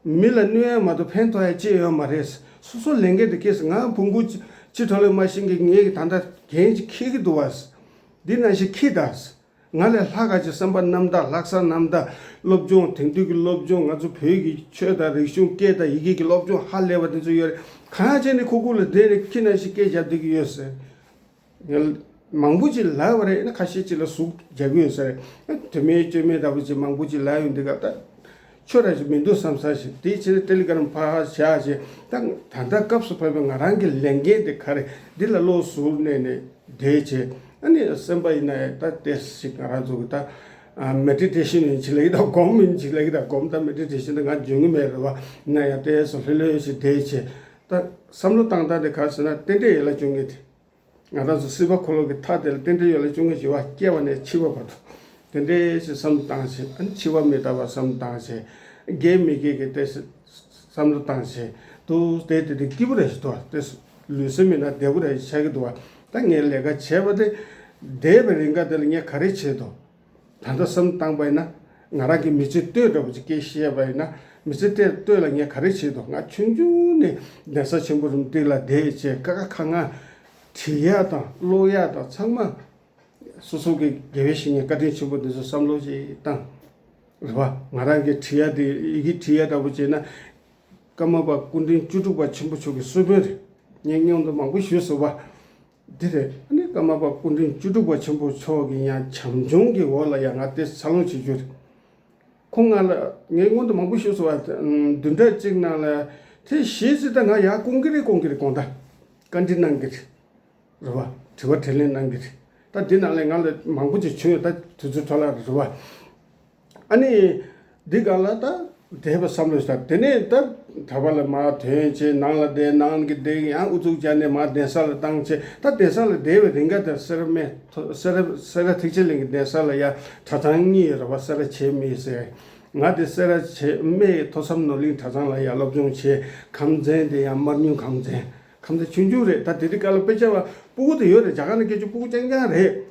མི་ལ་གནོད་ཡ་མ་གཏོགས་ཕན་ཐོགས་ཡ་ཅི་ཡོད་མ་རེད། སོ་སོ་ལས་འགན་དེ་འཁྱེར་ཟེར། ང་བོང་བུ་ཅི་ཁྲོ་ལེ་མ་ཤིང་གི་ངས་ད་ལྟ་འགན་ཅིག་འཁྱེར་གྱི་འདུག་བ། འདི་ནང་བཞིན་འཁྱེར་དང་། ང་ལས་ལྷག་ག་ཅིག་བསམ་པ་རྣམ་དག། ལྷག་བསམ་རྣམ་དག། སློབ་སྦྱོང་། དེང་དུས་ཀྱི་སློབ་སྦྱོང་། ང་ཚོ་བོད་ཀྱི་ཆོས་དང་རིག་གཞུང་སྐད་དང་ཡི་གེ་གི་སློབ་སྦྱོང་ཧ་ལས་པ་དེ་ཚོ་ཡོད་རེད། གང་བྱས་ནས་ཁོ་ཁུག་ལ་བསྡད་ནས་ཁྱི་ནང་བཞིན་སྐད་རྒྱབ་བསྡད་ཀྱི་ཡོད་ཟེར། ངས་མང་པོ་ཅིག་ལབ་པ་རེད། ཁ་ཤས་ཅིག་ལ་ཟུག་རྒྱག་གི་ཡོད་ཟེར། དོན་མེད་སྐྱོན་མེད་འདྲ་པོ་ཅིག་མང་པོ་ཅིག་ལབ་ཡོང་དུས་སྐབས་ད་ཆོས་ར་ཞིག་མི་འདུག་བསམ་ས་ཞིག། དེའི་ཕྱིར་ཊེ་ལི་གྷི་རམ་ཕར་བཞག་བྱས། ད་ད་ལྟ་སྐབས་སུ་བབས་པའི་ང་རང་གི་ལས་འགན་དེ་ག་རེ། འདི་ལ་བློ་གཟུར་གནས་ནས་བསྡད་བྱས། ཨ་ནི་སེམས་པ་ཡིན་ན་ད་ཏོག་ཙམ་ཞིག་ང་རང་ཚོ་གི་ད་མེ་ཌི་ཊེ་ཤན་ཡིན་ཅིག་ལབ་ཀྱི་ད། སྒོམ་ཡིན་ཅིག་ལབ་ཀྱི་ད། སྒོམ་དང་མེ་ཌི་ཊེ་ཤན་དེ་ང་འཇོན་གྱི་མེད་རེད་བ། ཡིན་ན་ཡང་ཏོག་ཙམ་ལྷོད་ལྷོད་ཞིག་བསྡད་བྱས། ད་བསམ་བློ་བཏང་སྟངས་དེ་ག་རེ་ཟེར་ན་རྟེན་འབྲེལ་ཡན་ལག་བཅོ་ལྔ་དེ། ང་རང་ཚོ་སྲིད་པ་འཁོར་ལོ་གི་མཐའ་དེ་ལ་རྟེན་འབྲེལ་ཡན་ལག་བཅོ་ལྔ་ཞེས་པ། སྐྱེ་བ་ནས་འཆི་བ་བར་དུ་དེ་འདྲའི་ཞིག་བསམ་བློ་བཏང་བྱས། ཨ་ནི་འཆི་བ་མི་རྟག་པ་བསམ་བློ་བཏང་བྱས། རྒས་མི་རྒས་ཀྱི་ཏོག་ཙམ་བསམ་བློ་བཏང་བྱས། དུ་དེ་དེ་དེ་སྐྱིད་པོ་རེ་ཞིག་འདུག་བ། ཏོག་ཙམ་ལུས་སེམས་མི་ན་བདེ་པོ་རེ་ཞིག་ཆགས་ཀྱི་འདུག་བ། ད་ངས་ལས་ཀ་བྱས་པ་དེ་འདས་པའི་རིང་ག་དེ་ལ་ངས་ག་རེ་བྱས་འདུག། ད་ལྟ་བསམ་བཏང་པ་ཡིན་ན། ང་རང་གི་མི་ཚེ་ལྟོས་འདྲ་པོ་ཅིག་སྐད་བཤད་པ་ཡིན་ན། མི་ཚེ་ལྟོས་ལྟོས་ལ་ངས་ག་རེ་བྱེད་དོ། ང་ཆུང་ཆུང་ནས་གདན་ས་ཆེན་པོ་རུ་འདི་ལ་བསྡད་བྱས། ཀ་ཁ་ག་ང་བྲིས་ཡ་དང་ཀློག་ཡ་དང་ཚང་མ་སོ་སོ་གི་དགེ་བའི་བཤེས་གཉེན་བཀའ་དྲིན་ཆེན་པོ་འདི་ཚོ་བསམ་བློ་ཅིག་བཏང་། རེད་བ། ང་རང་གི་བྲིས་ཡ་དེ་ཡི་གེ་བྲིས་ཡ་འདྲ་པོ་བྱས་ན། ཀརྨ་པ་སྐུ་ཕྲེང་བཅུ་དྲུག་པ་ཆེན་པོ་མཆོག་གི་གསུང་འབུམ་རེད། ངས་སྔོན་དུ་མང་པོ་ཞུས་སོང་བ། འདི་རེད། ཨ་ནི་ཀརྨ་པ་སྐུ་ཕྲེང་བཅུ་དྲུག་པ་ཆེན་པོ་མཆོག་གི་ཡང་བྱམས་སྐྱོང་གི་འོག་ལ་ཡང་ང་དེ་འཚར་ལོངས་བྱེད་རྒྱུ་རེད། ཁོང་ང་ལ་ངས་སྔོན་དུ་མང་པོ་ཞུས་སོང་བ། བདུན་ཕྲག་གཅིག་ནང་ལ་དེ་གཞས་ཚིག་ད་ང་ཡར་སྐོང་གི་རེད། སྐོང་གི་རེད། སྐོང་ད་བཀའ་འདྲི་གནང་གི་རེད། རེད་བ། དྲི་བ་དྲིས་ལན་གནང་གི་རེད། ད་འདི་ནང་ལས་ང་ལ་མང་པོ་ཅིག་བྱུང་ཡོད། ད་དུས་ཚོད་འཕྲོ་བརླག་རེད་བ། ཨ་ནི་འདི་ག་ལ་ད་འདས་པ་བསམ་བློ་ཞིག་ད། དེ་ནས་ད་གྲྭ་པ་ལ་མར་ཐོན་བྱས། ནང་ལ་བསྡད། ནང་གི་བསྡད། ཡང་ཨུ་ཚུགས་བྱས་ནས་མར་གདན་ས་ལ་བཏང་བྱས། ད་གདན་ས་ལ་བསྡད་པའི་རིང་ག་དེར་སེ་ར་སྨད་ཐོ་སེ་ར་སེ་ར་ཐེག་ཆེན་གླིང་གི་གདན་ས་ལ་ཡ་གྲྭ་ཚང་གཉིས་ཡོད་རེད་བ། སེ་ར་བྱེས་སྨད་ཟེར། ང་དེ་སེ་ར་བྱེས་སྨད་ཐོས་བསམ་ནོར་གླིང་གྲྭ་ཚང་ལ་ཡ་སློབ་སྦྱོང་བྱས། ཁམས་ཚན་དེ་ཡང་མར་ཉུང་ཁམས་ཚན། ཁམས་བདེ་ཆུང་ཆུང་རེད། ད་དེ་དུས་སྐབས་ལ་དཔེ་ཆ་བ་སྤུ་གུ་དེ་ཡོད་རེད། རྒྱ་གར་ནས་སྐད་ཆ་སྤུ་གུ་རྐྱང་རྐྱང་རེད།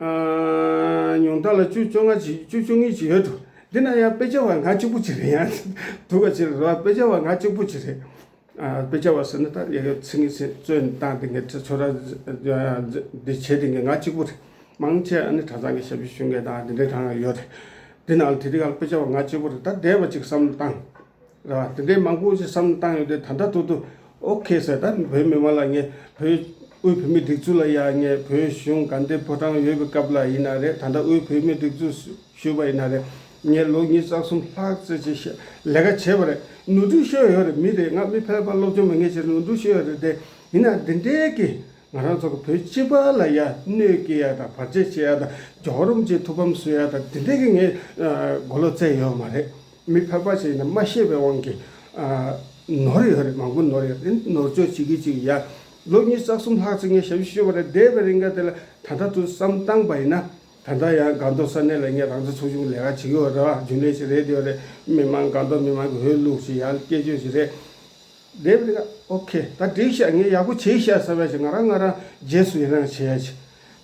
ཨ། ཉུང་མཐའ་ལ་བཅུ་བཅོ་ལྔ་ཅིག་བཅུ་བཅུ་གཉིས་ཅིག་ཡོད་འགྲོ། འདི་ན་ཡང་དཔེ་ཆ་བ་ང་གཅིག་པུ་ཅིག་རེད། ཡང་སྡུག་ག་ཅིག་རེད་བ། དཔེ་ཆ་བ་ང་གཅིག་པུ་ཅིག་རེད། ཨ། དཔེ་ཆ་བ་ཟེར་ན་ད་ཡ་གི་ཚིག་ངན་ཚིག་རྩོད་ནས་བཏང་དེ་ངས་ཚོ་ར་འདི་བྱེད་དེ་ངས་ང་གཅིག་པུ་རེད། མང་ཆེ་ཨ་ནི་གྲྭ་ཚང་གི་ཞབས་ཕྱི་ཞུ་མཁན་དང་འདི་འདྲའི་གང་ཡོད་རེད། འདི་ནང་ལ་དེ་དུས་སྐབས་ལ་དཔེ་ཆ་བ་ང་གཅིག་པུ་རེད། ད་འདས་པ་ཅིག་བསམ་བློ་བཏང་། རེད་བ། དེ་འདྲའི་མང་པོ་ཞིག་བསམ་བློ་བཏང་ཡོད་དུས་ད་ལྟ་ཐུག་ཐུག་ཨོ་ཁེ་ཟེར། ད་བོད་མི་མང་ལ་ངས་བོད་དབུས་བོད་མིའི་སྒྲིག་འཛུགས་ལ་ཡ་ངས་བོད་གཞུང་དགའ་ལྡན་ཕོ་བྲང་ཡོད་པའི་སྐབས་ལ་ཡིན་ན་རེད། ད་ལྟ་དབུས་བོད་མིའི་སྒྲིག་འཛུགས་ཞུས་པ་ཡིན་ན་རེད། ངས་ལོ་ཉི་ཤུ་རྩ་གསུམ་ལྷག་ཙམ་ཅིག་ལས་ཀ་བྱས་པ་རེད། ནོར་འཁྲུལ་ཤོར་ཡོད་རེད། མི་རེད། ང་མི་ཕལ་པ་སློབ་སྦྱོང་མེད་མཁན་ཞིག་རེད། ནོར་འཁྲུལ་ཤོར་ཡོད་རེད་དེ། ཡིན་ན་འདི་འདྲའི་གི་ང་རང་ཚོ་གི་བོད་སྤྱི་པ་ལ་ཡ་གནོད་སྐྱེལ་ཡ་དང་བར་ཆད་བྱེད་ཡ་དང་རྒྱལ་བ་རིན་པོ་ཆེའི་ཐུགས་ཕམ་བཟོ་ཡ་དང་འདི་འདྲའི་གི་ངས་མགོ་ལོག་བཙལ་ཡོད་མ་རེད། མི་ཕལ་པ་ཞིག་ཡིན་ན་མ་ཤེས་པའི་དབང་གིས་ཨ། ནོར་ཡོད་རེད། མང་པོ་ནོར་ཡོད་རེད། ནོར་བཅོས་བྱེད་ཀྱི་ཅིག་ཡ། ལོ་ཉི་ཤུ་རྩ་གསུམ་ལྷག་ཙམ་ངས་ཞབས་ཞུ་ཞུས་པ་རེད། འདས་པའི་རིང་ག་དེ་ལ་ད་ལྟ་དུ་བསམ་བཏང་པ་ཡིན་ན། ད་ལྟ་ཡང་སྒང་ཏོག་ས་གནས་ལ་ངས་རང་བཙན་ཚོགས་ཆུང་ལས་ཀ་བྱེད་ཀྱི་ཡོད་རེད་བ། རྒྱུན་ལས་ཞིག་རེད་དེ་ཡོད་རེད། མི་མང་སྒང་ཏོག་མི་མང་གི་འོས་བླུགས་ཤིག་ཡང་སྐད་ཆ་ཞིག་རེད། འདས་པའི་རིང་ག་ཨོ་ཁེ། ད་འགྲིག་ཤག་ངས་ཡག་པོ་བྱས་ཤག་ཟེར་བ་ཞིག་ང་རང་ང་རང་རྗེས་སུ་ཡི་རང་བྱེད་ཡ་ཞིག་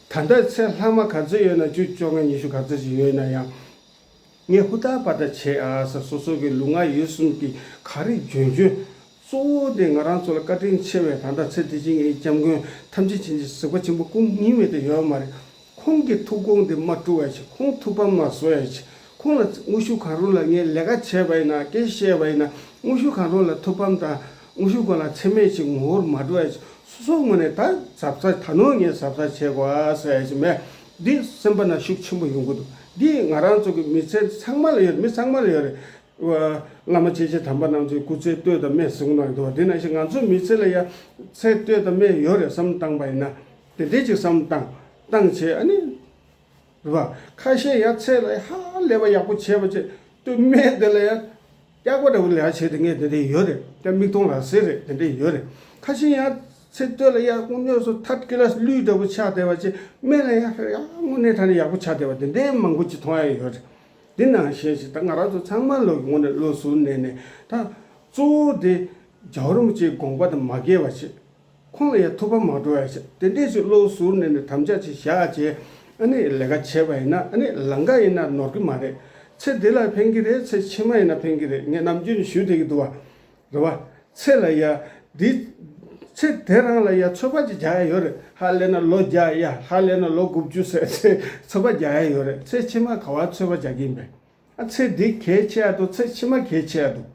ད་ལྟ་ཚེ་ལྷག་མ་ག་ཚོད་ཡོད་ན་བཅུ་བཅོ་ལྔ་ཉི་ཤུ་ག་ཚོད་ཞིག་ཡོད་ན་ཡང་། ངས་ཧུར་ཐག་པ་ད་བྱེད་ཨ་ཟེར། སོ་སོ་གི་ལུས་ངག་ཡིད་གསུམ་གྱི་ག་རེ་འཇོན་འཇོན། གཙོ་བོ་དེ་ང་རང་ཚོ་ལ་བཀའ་དྲིན་ཆེ་བའི་ད་ལྟ་ཚེ་འདི་ཕྱི་གཉིས་སྐྱབས་མགོན་ཐམས་ཅད་མཁྱེན་ཅིང་གཟིགས་པ་ཆེན་པོ་སྐུ་ཉིད་མེད་དུ་ཡོད་མ་རེད། ཁོང་གི་ཐུགས་དགོངས་དེ་མ་བཀྲུ་བ་ཞིག་ཁོང་ཐུགས་ཕམ་མ་བཟོ་ཡ་ཞིག་ཁོང་ལ་དངོས་ཤུགས་གང་རུང་ལ་ངས་ལས་ཀ་བྱས་པ་ཡིན་ན་སྐད་ཆ་བཤད་པ་ཡིན་ན་དངོས་ཤུགས་གང་རུང་ལ་ཐུགས་ཕམ་དང་དངོས་ཤུགས་གང་ལ་མཚན་སྨད་ཅིག་ངོ་བོར་མ་འགྲོ་ཡ་ཞིག་སོ་སོའི་ངོས་ནས་ད་གཟབ་གཟབ་ད་ནོར་ངས་གཟབ་གཟབ་བྱེད་དགོས་ཨ་ཟེར་ཡ་ཞིག་མེད། འདི་སེམས་པ་ན་ཤུགས་ཆེན་པོ་ཡོང་གི་འདུག་འདི་ང་རང་ཚོ་གི་མི་ཚེ་ཚང་མ་ལ་ཡོད་རེད། མི་ཚང་མ་ལ་ཡོད་རེད། བླ་མ་སྐྱེས་ཆེན་དམ་པ་རྣམས་ཀྱི་སྐུ་ཚེ་བསྟོད་དང་སྨད་གསུངས་གནང་འདུག་དེ་ནང་བཞིན་ང་ཚོའི་མི་ཚེ་ལ་ཡང་ཚེ་བསྟོད་དང་སྨད་ཡོད་རེད་བསམ་བཏང་པ་ཡིན་ན། དེ་འདྲས་ཅིག་བསམ་བཏང་བཏང་བྱས་ཨ་ནི། རེད་བ། ཁ་ཤས་ཡང་ཚེ་ལ་ཧ་ལས་པ་ཡག་པོ་བྱས་པ་བྱས་བསྟོད་སྨད་དེ་ལ་ཡང་སྐྱག་པ་འདྲ་བོ་ལས་བྱས་དེ་ངས་དེ་འདྲས་ཡོད་རེད། དེ་མིག་མཐོང་ལག་ཟིན་རེད། དེ་འདྲས་ཡོད་རེད། ཁ་ཤས་ཡང་ཚེ་བསྟོད་ལ་ཡང་དངོས་གནས་སུ་ཐར་ཀི་ལ་སི་ལུས་འདྲ་བོ་ཆགས་བསྡད་པ་བྱས་སྨད་ལ་ཡང་ཡང་དངོས་གནས་དྲང་གནས་ཡག་པོ་ཆགས་བསྡད་པ་དེ་འདྲས་མང་པོ་ཅིག་མཐོང་ཡ་ཡོད་རེད། འདི་ནང་བཞིན་ཞིག་ད་ང་རང་ཚོ་ཚང་མ་ལོག་གི་ངོས་ནས་བློ་གཟུར་གནས་ནས་ད་གཙོ་བོ་དེ་རྒྱལ་བ་རིན་པོ་ཆེའི་དགོངས་པ་དང་མ་འགལ་བ་བྱེད། ཁོང་ལ་ཡང་ཐུགས་ཕམ་མ་འགྲོ་བ་བྱེད། དེ་འདྲས་ཞིག་བློ་གཟུར་གནས་ནས་དམ་བཅའ་ཅིག་བཞག་བྱས་ཨ་ནི་ལས་ཀ་བྱས་པ་ཡིན་ན་ཨ་ནི་ལང་ཀ་ཡིན་ན་ནོར་གི་མ་རེད། ཚེ་འདི་ལ་ཕན་གི་རེད། ཚེ་ཕྱི་མ་ཡིན་ན་ཕན་གི་རེད། ངས་ནམ་རྒྱུན་ནས་ཞུ་བསྡད་ཀྱི་འདུག་བ། རེད་བ། ཚེ་ལ་ཡ། འདི། ཚེ་དེ་རང་ལ་ཡ་ཚོད་དཔག་ཅིག་རྒྱག་ཡ་ཡོད་རེད། ཧ་ལས་ན་ལོ་བརྒྱ་ཡ། ཧ་ལས་ན་ལོ་དགུ་བཅུ་ཟེར་ཚེ་ཚོད་དཔག་རྒྱག་ཡ་ཡོད་རེད། ཚེ་ཕྱི་མ་ག་བ་ཚོད་དཔག་རྒྱག་གི་ཡིན་པས། ཨ་ཚེ་འདི་གལ་ཆེ་ཡ་འདུག་ཚེ་ཕྱི་མ་གལ་ཆེ་ཡ་འདུག་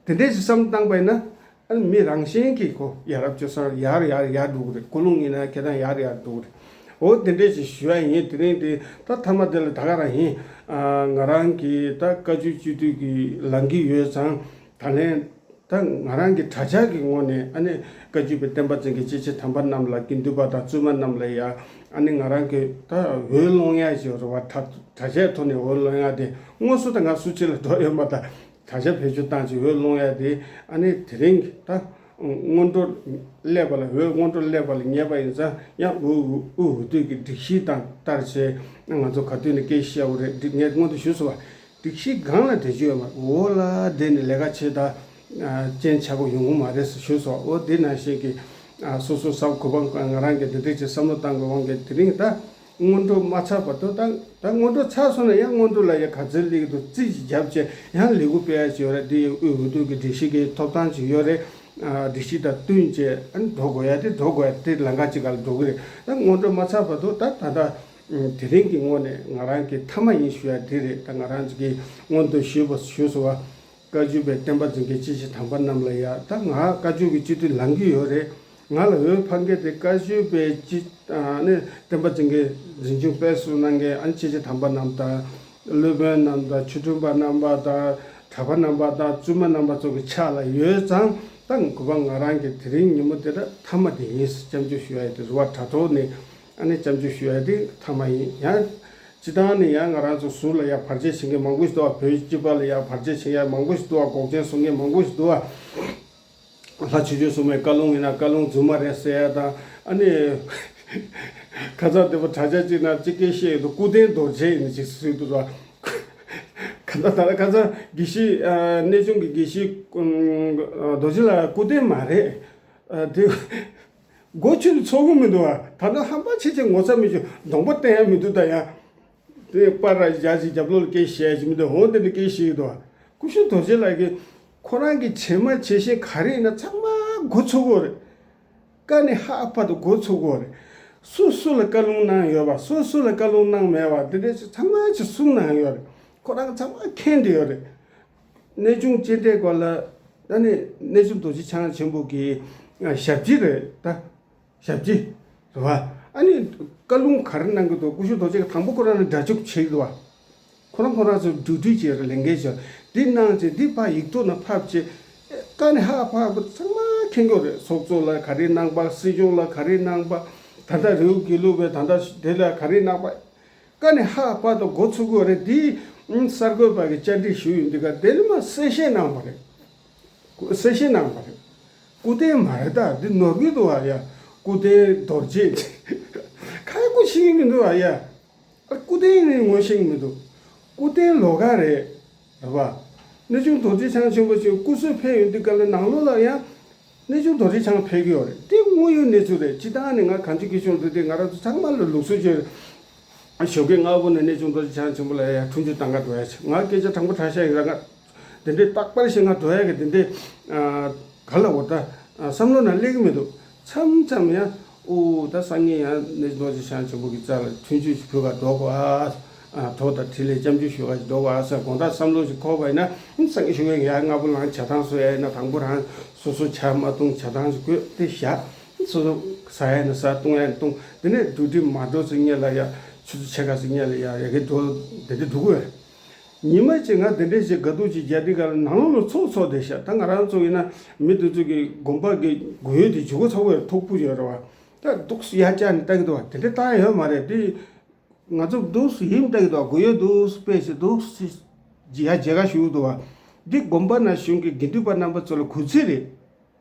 དེ་འདྲས་ཞིག་བསམ་བཏང་པ་ཡིན་ན། ཨ་མི་རང་བཞིན་གྱིས་ཁོ་ཡ་རབས་སྤྱོད་བཟང་ཡར་ཡར་ཡར་འགྲོ་གི་རེད། ཀུན་སློང་ཡིན་ན་ཁྱེད་རང་ཡར་ཡར་འགྲོ་གི་རེད། འོ་དེ་འདྲས་ཞིག་ཞུ་ཡ་ཡིན། དེ་རིང་དེ་ད་མཐའ་མ་དེ་ལ་ད་ག་རང་ཡིན། ཨ་ང་རང་གི་ད་བཀའ་བརྒྱུད་སྤྱི་འཐུས་ཀྱི་ལངས་ཀྱི་ཡོད་ཙང་། ད་ལན་ད་ང་རང་གི་གྲྭ་ཆགས་ཀྱི་ངོས་ནས་ཨ་ནི་བཀའ་བརྒྱུད་པའི་བསྟན་པ་འཛིན་མཁན་སྐྱེས་ཆེན་དམ་པ་རྣམས་ལ་དགེ་འདུན་པ་དང་བཙུན་མ་རྣམས་ལ་ཡ་ཨ་ནི་ང་རང་གི་ད་འོས་སློང་ཡ་ཞིག་རེད་བ། གྲྭ་གྲྭ་ཆགས་ཐོག་ནས་འོས་སློང་ཡ་དེ་དངོས་སུ་ད་ང་སུ་གཅིག་ལ་འགྲོ་ཡོད་མ་ད་གྲྭ་ཆགས་བེད་སྤྱོད་བཏང་ཅིག་འོས་སློང་ཡ་དེ་ཨ་ནི་དེ་རིང་གི་ད་སྔོན་འགྲོ་སླེབས་པ་ལ་འོས་སྔོན་འགྲོ་སླེབས་པ་ལ་ཉེས་པ་ཡིན་ཙང་ཡང་དབུས་དབུས་འོས་བསྡུ་གི་སྒྲིག་གཞི་དང་བསྟར་བྱས་ང་ཚོ་ག་དུས་ནས་སྐད་ཆ་བཤད་དགོས་རེད། ངས་སྔོན་དུ་ཞུས་སོང་བ། སྒྲིག་གཞི་སྒང་ལ་འགྲེལ་བརྗོད་ཡོད་མ་རེད། འོག་ལ་བསྡད་ནས་ལས་ཀ་བྱེད་ད་རྐྱེན་ཆག་པོ་ཡོང་གི་མ་རེད་ཟེར་ཞུས་སོང་། འོ་དེ་ནང་བཞིན་གྱི་སོ་སོ་ས་གོ་འཕང་ང་རང་གི་འདི་འདྲས་ཀྱི་བསམ་བློ་བཏང་དགོས་དབང་གིས་དེ་རིང་ད་སྔོན་འགྲོ་མ་ཚར་བར་དུ་ད་ད་སྔོན་འགྲོ་ཚར་སོང་ན་ཡང་སྔོན་འགྲོ་ལ་ཡང་ག་ཚོད་སླེབས་ཀྱི་འདུག་རྩིས་ཅིག་བརྒྱབ་བྱས་ཡང་ལས་འགུལ་སྤེལ་ཡ་ཅིག་ཡོད་རེད། འདི་ཡི་དབུས་འོས་བསྡུ་གི་སྒྲིག་གཞི་གི་ཐོབ་ཐང་ཅིག་ཡོད་རེད། སྒྲིག་གཞི་དང་བསྟུན་བྱས་ཨ་ནི་འགྲོ་དགོས་ཡ་དེ་འགྲོ་དགོས་ཡ་དེ་ལམ་ཁ་ཅིག་ག་ལ་འགྲོ་གི་རེད། ད་སྔོན་འགྲོ་མ་ཚར་བར་དུ་ད་ད་ད། དེ་རིང་གི་ངོས་ནས་ང་རང་གི་མཐའ་མ་ཡིན་ཞུ་ཡ་དེ་རེད། ད་ང་རང་གི་སྔོན་དུ་ཞུས་པ་ཞུས་སོང་བ། བཀའ་བརྒྱུད་པའི་བསྟན་པ་འཛིན་མཁན་སྐྱེས་ཆེན་དམ་པ་རྣམས་ལ་ཡ་ད་ང་བཀའ་བརྒྱུད་ཀྱི་སྤྱི་འཐུས་ལངས་ཀྱི་ཡོད་རེད། ང་ལ་འོས་འཕང་མཁན་དེ་བཀའ་བརྒྱུད་པའི་སྤྱི་ཨ་ནི་བསྟན་པ་འཛིན་མཁན་འཛིན་སྐྱོང་སྤེལ་གསུམ་གནང་མཁན་ཨ་ནི་སྐྱེས་ཆེན་དམ་པ་རྣམས་དང་། སློབ་དཔོན་རྣམས་དང་ཆོས་སྒྲོན་པ་རྣམ་པ་དང་གྲྭ་པ་རྣམ་པ་དང་བཙུན་མ་རྣམ་པ་ཚོ་གི་ཕྱག་ལ་ཡོད་ཙང་ད་གུས་པ་ང་རང་གི་དེ་རིང་ཉིན་མོ་དེ་ད་མཐའ་མ་དེ་ཡིན་སྐྱབས་འཇུག་ཞུ་ཡ་དེ་རེད་བ། དྲ་ཐོག་ནས། ཨ་ནི་སྐྱབས་འཇུག་ཞུ་ཡ་དེ་མཐའ་མ་ཡིན། ཡང་སྤྱི་བཏང་ནས་ཡང་ང་རང་ཚོ་ཟུར་ལ་ཡང་བར་ཆད་བྱེད་མཁན་མང་པོ་ཞིག་འདུག་བ། བོད་སྤྱི་པ་ལ་ཡང་བར་ཆད་བྱེད་ཡ་མང་པོ་ཞིག་འདུག་བ། འགོག་རྐྱེན་བཟོ་མཁན་མང་པོ་ཞིག་འདུག་བ། ལྷ་ཆོས་སྐྱོང་སྲུང་མའི་བཀའ་ལུང་ཡིན་ན་བཀའ་ལུང་རྫུན་མ་རེད་ཟེར་ཡ་དང་། ཨ་ནི་ཁ་སང་དེ་བ་དྲ་རྒྱ་གཅིག་ན་གཅིག་སྐད་བཤད་ཡོད་འདུག་སྐུ་རྟེན་རྡོ་རྗེ་ཡིན་ཅིག་ཟེར་འདུག་བ། ཁ་སང་ད་ལ་ཁ་སང་དགེ་བཤེས་ཨ་གནས་ཆུང་གི་དགེ་བཤེས་རྡོ་རྗེ་ལ་སྐུ་རྟེན་མ་རེད། ཨ་དེ་མགོ་ཆུ་ནས་ཚོགས་ཀྱི་མི་འདུག་ཨ། ད་ལྟ་ཧམ་པ་ཆེ་ཆེ་ངོ་ཚ་མི་བྱུང་། གདོང་པ་བསྟན་ཡ་མི་འདུག་ད་ཡ། དེ་པར་ར་བཞག་ཅིག་རྒྱབ་ལོགས་ལ་སྐད་བཤད་ཅིག་མི་འདུག་འོ་དེ་འདྲ་སྐད་བཤད་ཀྱི་འདུག་ཨ། སྐུ་ཞབས་རྡོ་རྗེ་ལགས་ཀྱིས་ཁོ་རང་གི་བྱེ་མ་བྱེ་ཤེས་ག་རེ་ཡིན་ན་ཚང་མ་མགོ་ཚོས་ཀྱི་ཡོད་རེད། ཀ་ནས་ཧ་བར་དུ་མགོ་ཚོས་ཀྱི་ཡོད་རེད། སུ་སུ་ལ་བཀའ་ལུང་གནང་ཡོད་པ། སུ་སུ་ལ་བཀའ་ལུང་གནང་མེད་པ། དེ་འདྲ་ཚང་མ་ཅིག་གསུངས་གནང་ཡོད་རེད། ཁོ་རང་ཚང་མ་མཁྱེན་བསྡད་ཡོད་རེད། གནས་ཆུང་སྤྱན་འདྲེན་སྐོར་ལ་ད་ནི་གནས་ཆུང་རྡོ་རྗེ་འཆང་ཆེན་པོ་གི་ཞབས་ཕྱི་རེད་ད། ཞབས་ཕྱི་རེད་བ། ཨ་ནི་བཀའ་ལུང་ག་རེ་གནང་གི་འདུག་སྐུ་ཞབས་རྡོ་རྗེ་གིས་དང་པོ་ཁོ་རང་ལ་སྒྲ་སྒྱུར་བྱེད་ཀྱི་འདུག་བ། ཁོ་རང་ཁོ་རང་ཚོ་ཌིའུ་ཊི་བྱས་རེད། ལས་འགན་བྱས། འདི་གནང་བྱས། འདི་ཕར་ཡིག་ཐོག་ན་ཕབ་བྱས། ཀ་ནས་ཧ་ཕར་ཚང་མ་མཁྱེན་གྱི་རེད། ཚོགས་གཙོ་ལ་ག་རེ་གནང་པ། སྲིད་སྐྱོང་ལ་ག་རེ་གནང་པ། ད་ལྟ་རི་བོ་དགེ་ལུགས་པས་ད་ལྟ་དེ་ལ་ག་རེ་གནང་པ། ཀ་ནས་ཧ་བར་དུ་མགོ་ཚོས་ཀྱི་ཡོད་རེད། དེ་གསར་འགོད་པ་གིས་བཅར་འདྲི་ཞུས་ཡོང་དུས་ཀ་དེ་ནི་མ་གསལ་བཤད་གནང་བ་རེད། གསལ་བཤད་གནང་བ་རེད། སྐུ་རྟེན་མ་རེད་ད། འདི་ནོར་གྱི་འདུག་བ་ཡ། སྐུ་རྟེན་རྡོ་རྗེ་ཁ་སྐུ་ཤེས་ཀྱི་མི་འདུག་བ་ཡ། སྐུ་རྟེན་ནི་ངོ་ཤེས་ཀྱི་མི་འདུག་སྐུ་རྟེན་ལོགས་ཀ་རེད། རེད་བ། གནས་ཆུང་རྡོ་རྗེ་འཆང་ཆེན་པོ་ཞིག་སྐུ་གསོལ་ཕེབས་ཡོང་དུས་ཀ་ལ་ནང་ལོགས་ལ་ཡང་། གནས་ཆུང་རྡོ་རྗེ་འཆང་ཕེབས་ཀྱི་ཡོད་རེད། དེ་དངོས་ཡོད་གནས་ཚུལ་རེད། སྤྱིར་བཏང་ནས་ང་གངས་ལྗོངས་སྐྱིད་གཤོངས་འདི་དེ་ང་རང་ཚོ་ཚང་མ་ལ་ལུགས་སྲོལ་ཅིག་ཡོད་རེད། ཞོགས་ཀས་སྔ་པོ་ནས་གནས་ཆུང་རྡོ་རྗེ་འཆང་ཆེན་པོ་ལ་ཡ་འཁྲུངས་མཆོད་གཏང་ག་འགྲོ་ཡ་ཆེ། ང་སྐད་ཆ་དྲང་པོ་དྲང་བཤད་ཡིན་ར། ང་དེ་འདྲའི་རྟག་པར་ཞིག་ང་འགྲོ་ཡ་གི་དེ་འདྲའི་ག་ལ་འོ་ད་བསམ་བློ་ནང་སླེབས་ཀྱི་མི་འདུག་མཚམས་མཚམས་ཡང་ཨོ་ད་སང་ཉིན་ཡང་གནས་ཆུང་རྡོ་རྗེ་འཆང་ཆེན་པོ་གི་རྩ་ལ་འཁྲུངས་མཆོད་ཞིག་ཕུལ་ག་འགྲོ་དགོས་ཨ། གྲོགས་དང་འཕྲིན་ལས་སྐྱབས་འཇུག་ཞུ་ག་ཞིག་འགྲོ་དགོས་ཨ་ཟེར་དགོང་དག་བསམ་བློ་ཞིག་འཁོར་བ་ཡིན་ན། སང་ཉིན་ཞུ་གི་ཡ་སྔ་པོ་ལངས་ཇ་ཐང་བཟོ་ཡ་ཡིན་ན་དང་པོ་རང་སོ་སོ་ཇ་མ་བཏུང་ཇ་ཐང་ཞིག་བསྐོལ་ཏེ་བཞག་སོ་སོ་ཟ་ཡ་ན་ཟ། བཏུང་ཡ་ན་བཏུང་། དེ་ནས་འགྲོ་དུས་མ་འགྲོ་ཚེ་སྔོན་ལ་ཡ་ཆུ་ཚོད་ཕྱེད་ཀ་ཙམ་སྔོན་ལ་ཡ་ཡ་གི་འགྲོ་དེ་འདྲ་འགྲོ་གི་ཡོད་རེད། ཉི་མ་གཅིག་ང་དེ་འདྲས་ཞིག་དགའ་སྡུག་ཅིག་རྒྱག་དུས་ག་ལ་ནང་ལོགས་ལ་ཚོགས་ཚོགས་བསྡད་ཤག་ད་ང་རང་ཚོ་ཡིན་ན་མི་དེ་ཚོ་གི་དགོན་པ་གི་སྒོ་ཡོལ་དེ་འཇུག་གི་ཚ་བོ་ཡོད། མཐུག་པོ་ཡོད་རེད་བ། ད་འདུག་སེ་ཡར་བཅར་ནས་ལྟ་གི་འདུག་བ། དེ་འདྲས་བཏང་ཡོད་མ་རེད་དེ། ང་ཚོ་འདུག་སེ་ཡིན་ལྟ་གི་འདུག་སྒོ་ཡོལ་འདུག་སེ་ཕྱེ་བྱས་འདུག་སེ་ཡར་མཇལ་ཁ་ཞུ་གི་འདུག་བ། འདི་དགོན་པ་ནང་བཞུགས་མཁན་དགེ་འདུན་པ་རྣམ་པ་ཚོ་ལ་གུས་བརྩི་རེད།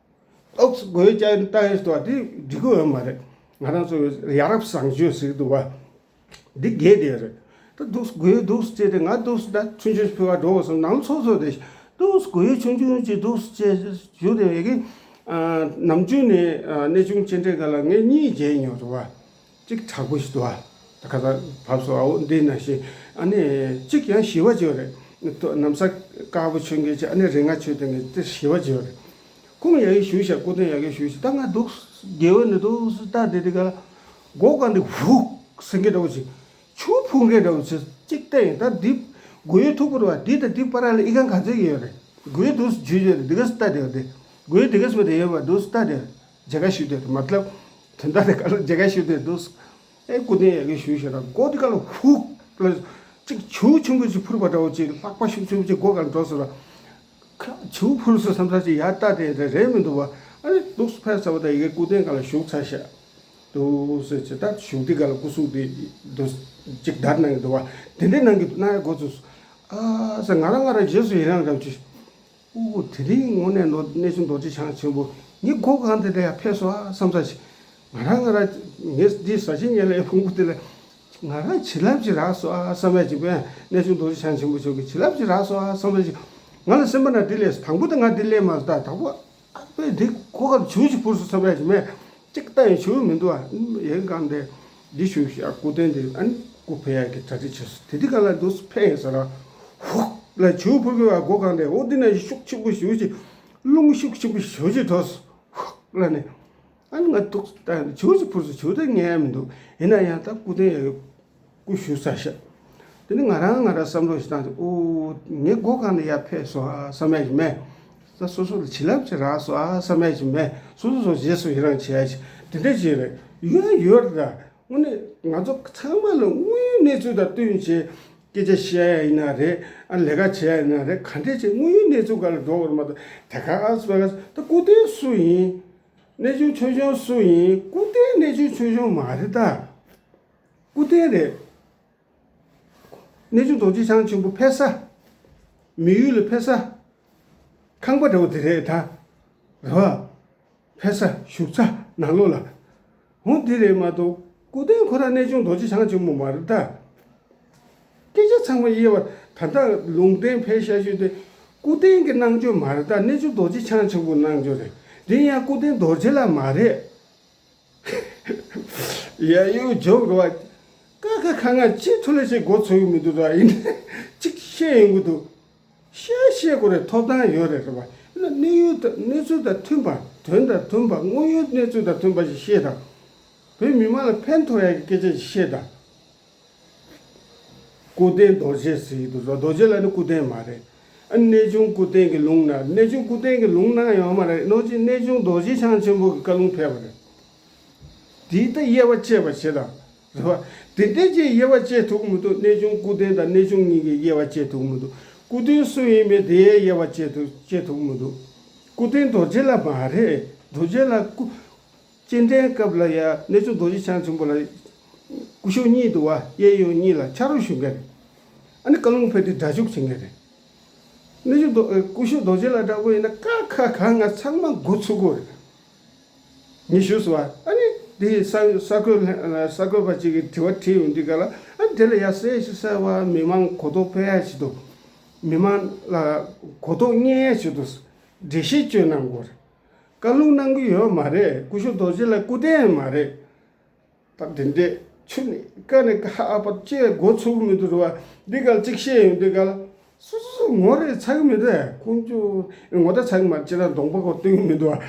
འདུག་སེ་སྒོ་ཡོལ་བཅར་ནས་ལྟ་ཡོད་འདུག་བ། དེ་འགྲིག་གི་ཡོད་མ་རེད། ང་རང་ཚོ་ཡ་རབས་བཟང་སྤྱོད་ཟེར་གི་འདུག་བ། འདི་འགལ་བསྡད་རེད། ད་འདུག་སེ་སྒོ་ཡོལ་འདུག་སེ་བཅར་ཏེ་ང་འདུག་སེ་ད་ཆུང་ཆུང་ཕུལ་བ་འགྲོ་དགོས་བསམ། ནང་ཚོགས་ཚོགས་ཏེ་འདུག་སེ་སྒོ་ཡོལ་ཆུང་ཆུང་ཅིག་འདུག་སེ་བཅར་ཞུ་དེ་ཡ་གི་ནམ་རྒྱུན་ནས་གནས་ཆུང་སྤྱན་འདྲེན་སྒང་ལ་ངས་གཉིས་མཇལ་མྱོང་རེད་བ། གཅིག་དྲག་པོ་ཞིག་འདུག་བ། ད་ཁ་ས་བབས་སོ་ཨའོ་འདི་ན་ཞིག་ཨ་ནི་གཅིག་ཡང་ཞི་བ་ཅིག་ཡོད་རེད། ནམ་ས་དཀར་པོ་མཆོད་མཁན་ཅིག་ཨ་ནི་རིགས་ལྔ་མཆོད་དེ་ངས་དེ་ཞི་བ་ཅིག་ཡོད་རེད། ཁོང་ཡ་གི་བཞུགས་ཤག་སྐུ་རྟེན་ཡ་གི་བཞུགས་ཤག་ད་ང་འདུག་སེ་རྒྱལ་བོ་ནི་འདུག་སེ་ལྟ་བསྡད་དེ་ག་ལ་སྒོ་གང་དེ་ཧུག་ཟེར་མཁན་འདྲ་བོ་ཅིག་ཆུ་འཕུར་མཁན་འདྲ་བོ་ཅིག་གཅིག་བལྟས་ཡིན། ད་འདི་སྒོ་ཡོལ་མཐུག་པོ་རེད་བ། འདི་དང་འདི་བར་ལ་ཨི་ཁང་ག་ཚོད་ཡོད་རེད། སྒོ་ཡོལ་འདུག་སེ་འཇུས་ཡོད་རེད། འདི་ག་སེ་ལྟ་བསྡད་ཡོད་རེད། སྒོ་ཡོལ་འདི་ག་སེ་མེད་དེ་ཡོད་པ་འདུག་སེ་ལྟ་བསྡད་ཡོད་རེད། མཇལ་ཁ་ཞུ་བསྡད་རེད། མ་ལབ་དོན་དག་དེ་ག་ལ་མཇལ་ཁ་ཞུ་བསྡད་འདུག་སེ། ཨེ་སྐུ་རྟེན་ཡ་གི་བཞུགས་ཤག་ར། སྒོ་འདི་ག་ལ་ཧུག་ལ་ཅིག་བྱིའུ་ཆུང་ཆུང་ཅིག་འཕུར་བ་འདྲ་བོ་ཅིག་ལྷགས་པ་ཤུགས་ཆེན་པོ་ཅིག་སྒོ་ག་ལ་འགྲོ་སོང་ར། ཁ་བྱིའུ་འཕུར་སོང་བསམ་ས་ཅིག་ཡར་ལྟ་དེ་རེད་རེད་མི་འདུག་བ། ཨ་ནི་འདུག་སེ་ཕེབས་ཚར་བ་དང་ཡ་གི་སྐུ་རྟེན་སྒང་ལ་བཞུགས་ཚར་ཤག་འདུག་སེ་བྱས་ད་བཞུགས་དུས་སྒང་ལ་སྐུ་གཟུགས་དེ་འདུག་ཅིག་བརྡར་གནང་གི་འདུག་བ། དེ་འདྲའི་གནང་གི་གནང་ཡ་འགོ་ཚུགས་སོང་། ཨ་ས་ང་རང་ང་རང་རྗེས་སུ་ཡི་རང་འདྲ་བོ་ཅིག་ཨོ་དེ་རིང་དངོས་གནས་ནོ་གནས་ཆུང་རྡོ་རྗེ་འཆང་ཆེན་པོ་ངའི་སྒོ་གང་དེ་འདྲ་ཡར་ཕེབས་སོང་ཨ་བསམ་ས་ཞིག་ང་རང་ང་རང་ངས་འདི་ཟ་ཆེན་ཉལ་ལ་ཡ་ཕུང་པོ་དེ་ལ་ང་རང་བྱིན་རླབས་ཅིག་རག་སོང་ཨ་བསམ་ཡ་ཅིག་པས། གནས་ཆུང་རྡོ་རྗེ་འཆང་ཆེན་པོ་མཆོག་གི་བྱིན་རླབས་ཅིག་རག་སོང་ཨ་བསམ་ས་ཞིག་ང་ལ་སེམས་པ་ན་འདི་སླེབས་སོང་། དང་པོ་དེ་ང་འདི་སླེབས་མ་སོང་། ད་དང་པོ་ཨ་པས་འདི་ཁོ་གར་བྱིའུ་ཅིག་འཕུར་སོང་བསམ་ཡ་ཅིག་མེད། གཅིག་ལྟ་ཡང་བྱིའུ་མི་འདུག་ཨ། ཡན་གང་དེ་འདི་བཞུགས་ཤག་སྐུ་རྟེན་དེ་ཨ་ནི་སྐུ་ཕེབས་ཡག་གི་གྲ་སྒྲིག་བྱས་སོང་། དེ་དུས་ག་ལ་འདུག་སེ་ཕེབས་ཡིན་ས་ར། ཧུག་ལ་བྱིའུ་འཕུར་གི་བ་སྒོ་གང་དེ་འོ་འདི་ན་ཤུགས་ཆེན་པོ་ཞེ་པོ་ཅིག་རླུང་ཤུགས་ཆེན་པོ་ཞེ་པོ་ཅིག་འགྲོ་སོང་། ཧུག་ལ་ནི་ཨ་ནི་ང་འདུག་སེ་ལྟ་ཡིན། བྱིའུ་ཅིག་འཕུར་སོང་། བྱིའུ་དེ་ཉན་ཡ་མི་འདུག་ཡིན་ན་ཡང་ད་སྐུ་རྟེན་ཡག་གི་སྐུ་བཞུགས་ས་ཤག་དེ་ནི་ང་རང་ང་རང་བསམ་བློ་ཞིག་བཏང་སྟེ་ཨོ་ངའི་སྒོ་གང་ནས་ཡར་ཕེབས་སོང་ཨ་བསམ་ཡ་ཞིག་མེད། ད་སོ་སོ་ལ་བྱིན་རླབས་ཅིག་རག་སོང་ཨ་བསམ་ཡ་ཞིག་མེད། སོ་སོ་སོ་རྗེས་སུ་ཡི་རང་བྱེད་ཡ་ཞིག་དེ་འདྲ་ཞིག་རེད། ཡོད་ཡོད་རེད་ད། དངོས་གནས་ང་ཚོ་ཚང་མ་ལ་དངོས་ཡོད་གནས་ཚུལ་དང་བསྟུན་བྱས་སྐད་ཆ་བཤད་ཡ་ཡིན་ན་རེད། ཨ་ལས་ཀ་བྱེད་ཡ་ཡིན་ན་རེད། ག་འདྲས་བྱས་དངོས་ཡོད་གནས་ཚུལ་སྒང་ལ་འགྲོ་དགོས་རེད་མ་གཏོགས་དེ་ག་ཨ་སི་པ་ག་ད་སྐུ་རྟེན་སུ་ཡིན། གནས་ཆུང་ཆོས་སྐྱོང་སུ་ཡིན། སྐུ་རྟེན་གནས་ཆུང་ཆོས་སྐྱོང་མ་རེད་ད། སྐུ་རྟེན་རེད། གནས་ཆུང་རྡོ་རྗེ་འཆང་ཆེན་པོ་ཕེབས་ས། མི་ཡུལ་ལ་ཕེབས་ས། ཁང་པ་འདྲ་བོ་དེ་རེད་ད། རེད་བ། ཕེབས་ས་བཞུགས་ས་ནང་ལོགས་ལ། འོ་འདི་རེད་མ་གཏོགས་སྐུ་རྟེན་ཁོ་རང་གནས་ཆུང་རྡོ་རྗེ་འཆང་ཆེན་པོ་མ་རེད་ད། སྐད་ཆ་ཚང་མ་དབྱེ་བ་ད་ལྟ་ལུང་བསྟན་ཕལ་ཆེར་ཤོས་དེ་སྐུ་རྟེན་གྱི་གནང་སྦྱོར་མ་རེད་ད། གནས་ཆུང་རྡོ་རྗེ་འཆང་ཆེན་པོའི་གནང་སྦྱོར་རེད། དེ་ཡང་སྐུ་རྟེན་རྡོ་རྗེ་ལ་མ་རེད། ཡ་ཡོ་ཇོག་རེད་བ། ཀ་ཁ་ཁ་ང་ཅི་ཐུ་ལ་ཞིག་མགོ་ཚོས་ཡོད་མི་འདུག་ར། ཡིན་ན་ཅིག་བཤད་ཡོང་གི་འདུག། བཤད་བཤད་དགོས་རེད། ཐོབ་ཐང་ཡོད་རེད། རེད་བ། ཡིན་ན་གནས་ཡུལ་དང་གནས་ཚུལ་དང་མཐུན་པ། དོན་དང་མཐུན་པ། དངོས་ཡོད་གནས་ཚུལ་དང་མཐུན་པ་ཞིག་བཤད་དང་། བོད་མི་མང་ལ་ཕན་ཐོགས་ཡག་གི་སྐད་ཆ་ཞིག་བཤད་དང་། སྐུ་རྟེན་རྡོ་རྗེ་ཟེར་གྱི་འདུག་ར། རྡོ་རྗེ་ལ་ནི་སྐུ་རྟེན་མ་རེད། ཨ་གནས་ཆུང་སྐུ་རྟེན་གྱི་ལུང་ན། གནས་ཆུང་སྐུ་རྟེན་གྱི་ལུང་ན་ཡོད་མ་རེད། ནོར་གྱི་གནས་ཆུང་རྡོ་རྗེ་འཆང་ཆེན་པོ་གི་བཀའ་ལུང་ཕེབས་པ་རེད། དེའི་ད་དབྱེ་བ་ཕྱེ་བ་བྱེད་དང་། རེད་བ། དེ་འདྲའི་ཅིག་དབྱེ་བ་ཕྱེ་ཐུབ་མི་འདུག། གནས་ཆུང་སྐུ་རྟེན་དང་གནས་ཆུང་གཉིས་ཀྱི་དབྱེ་བ་ཕྱེ་ཐུབ་མི་འདུག། སྐུ་རྟེན་སུ་ཡིན་མིན་དེའི་དབྱེ་བ་ཕྱེ་ཐུབ་ཕྱེ་ཐུབ་མི་འདུག། སྐུ་རྟེན་རྡོ་རྗེ་ལ་མ་རེད། རྡོ་རྗེ་ལ་སྐུ། སྤྱན་འདྲེན་སྐབས་ལ་ཡ་གནས་ཆུང་རྡོ་རྗེ་འཆང་ཆེན་པོ་ལ་སྐུ་ཞབས་གཉིས་འདུག་བ། གཡས་གཡོན་གཉིས་ལ་ཕྱག་རོགས་ཞུ་མཁན་རེད། ཨ་ནི་བཀའ་ལུང་ཕེབས་དུས་སྒྲ་འཇུག་བྱེད་མཁན་རེད། གནས་ཆུང་རྡོ་སྐུ་ཞབས་རྡོ་རྗེ་ལ་འདྲ་པོ་ཡིན་ན་ཀ་ཁ་ག་ང་ཚང་མ་མགོ་ཚོས་ཀྱི་ཡོད་རེད། ངས་ཞུས་སོང་བ། ཨ་ནི་དེ་ས་ས་གོ་ས་གོ་པ་གཅིག་གིས་དྲི་བ་དྲིས་ཡོང་དུས་ག་ལ། ཨ་དེ་ལ་ཡ་གསལ་ཞིག་གསལ་བ། མི་མང་གོ་རྟོགས་འཕེལ་ཡ་ཆེད་དུ། མི་མང་ལ་གོ་རྟོགས་རྙེད་ཡ་ཆེད་དུ་འགྲེལ་བཤད་བཅོས་གནང་དགོས་རེད། བཀའ་ལུང་གནང་གི་ཡོད་མ་རེད། སྐུ་ཞབས་རྡོ་རྗེ་ལ་སྐུ་རྟེན་མ་རེད། ད་དེ་འདྲས་ཆུ་ནས་ཀ་ནས་ཀ་ཨ་པ་ཅེས་མགོ་ཚོས་མི་འདུག་རེད་བ། འདི་ག་ལ་གཅིག་བཤད་ཡོང་དུས་ག་ལ། སོ་སོ་སོ་ངོ་རེ་ཚ་གི་མི་འདུག། ཁོང་ཚོ་ངོ་ད་ཚ་གི་མ་རེད། ཅི་ལ་གདོང་པ་ཁོ་སྟོན་གི་མི་འདུག་བ།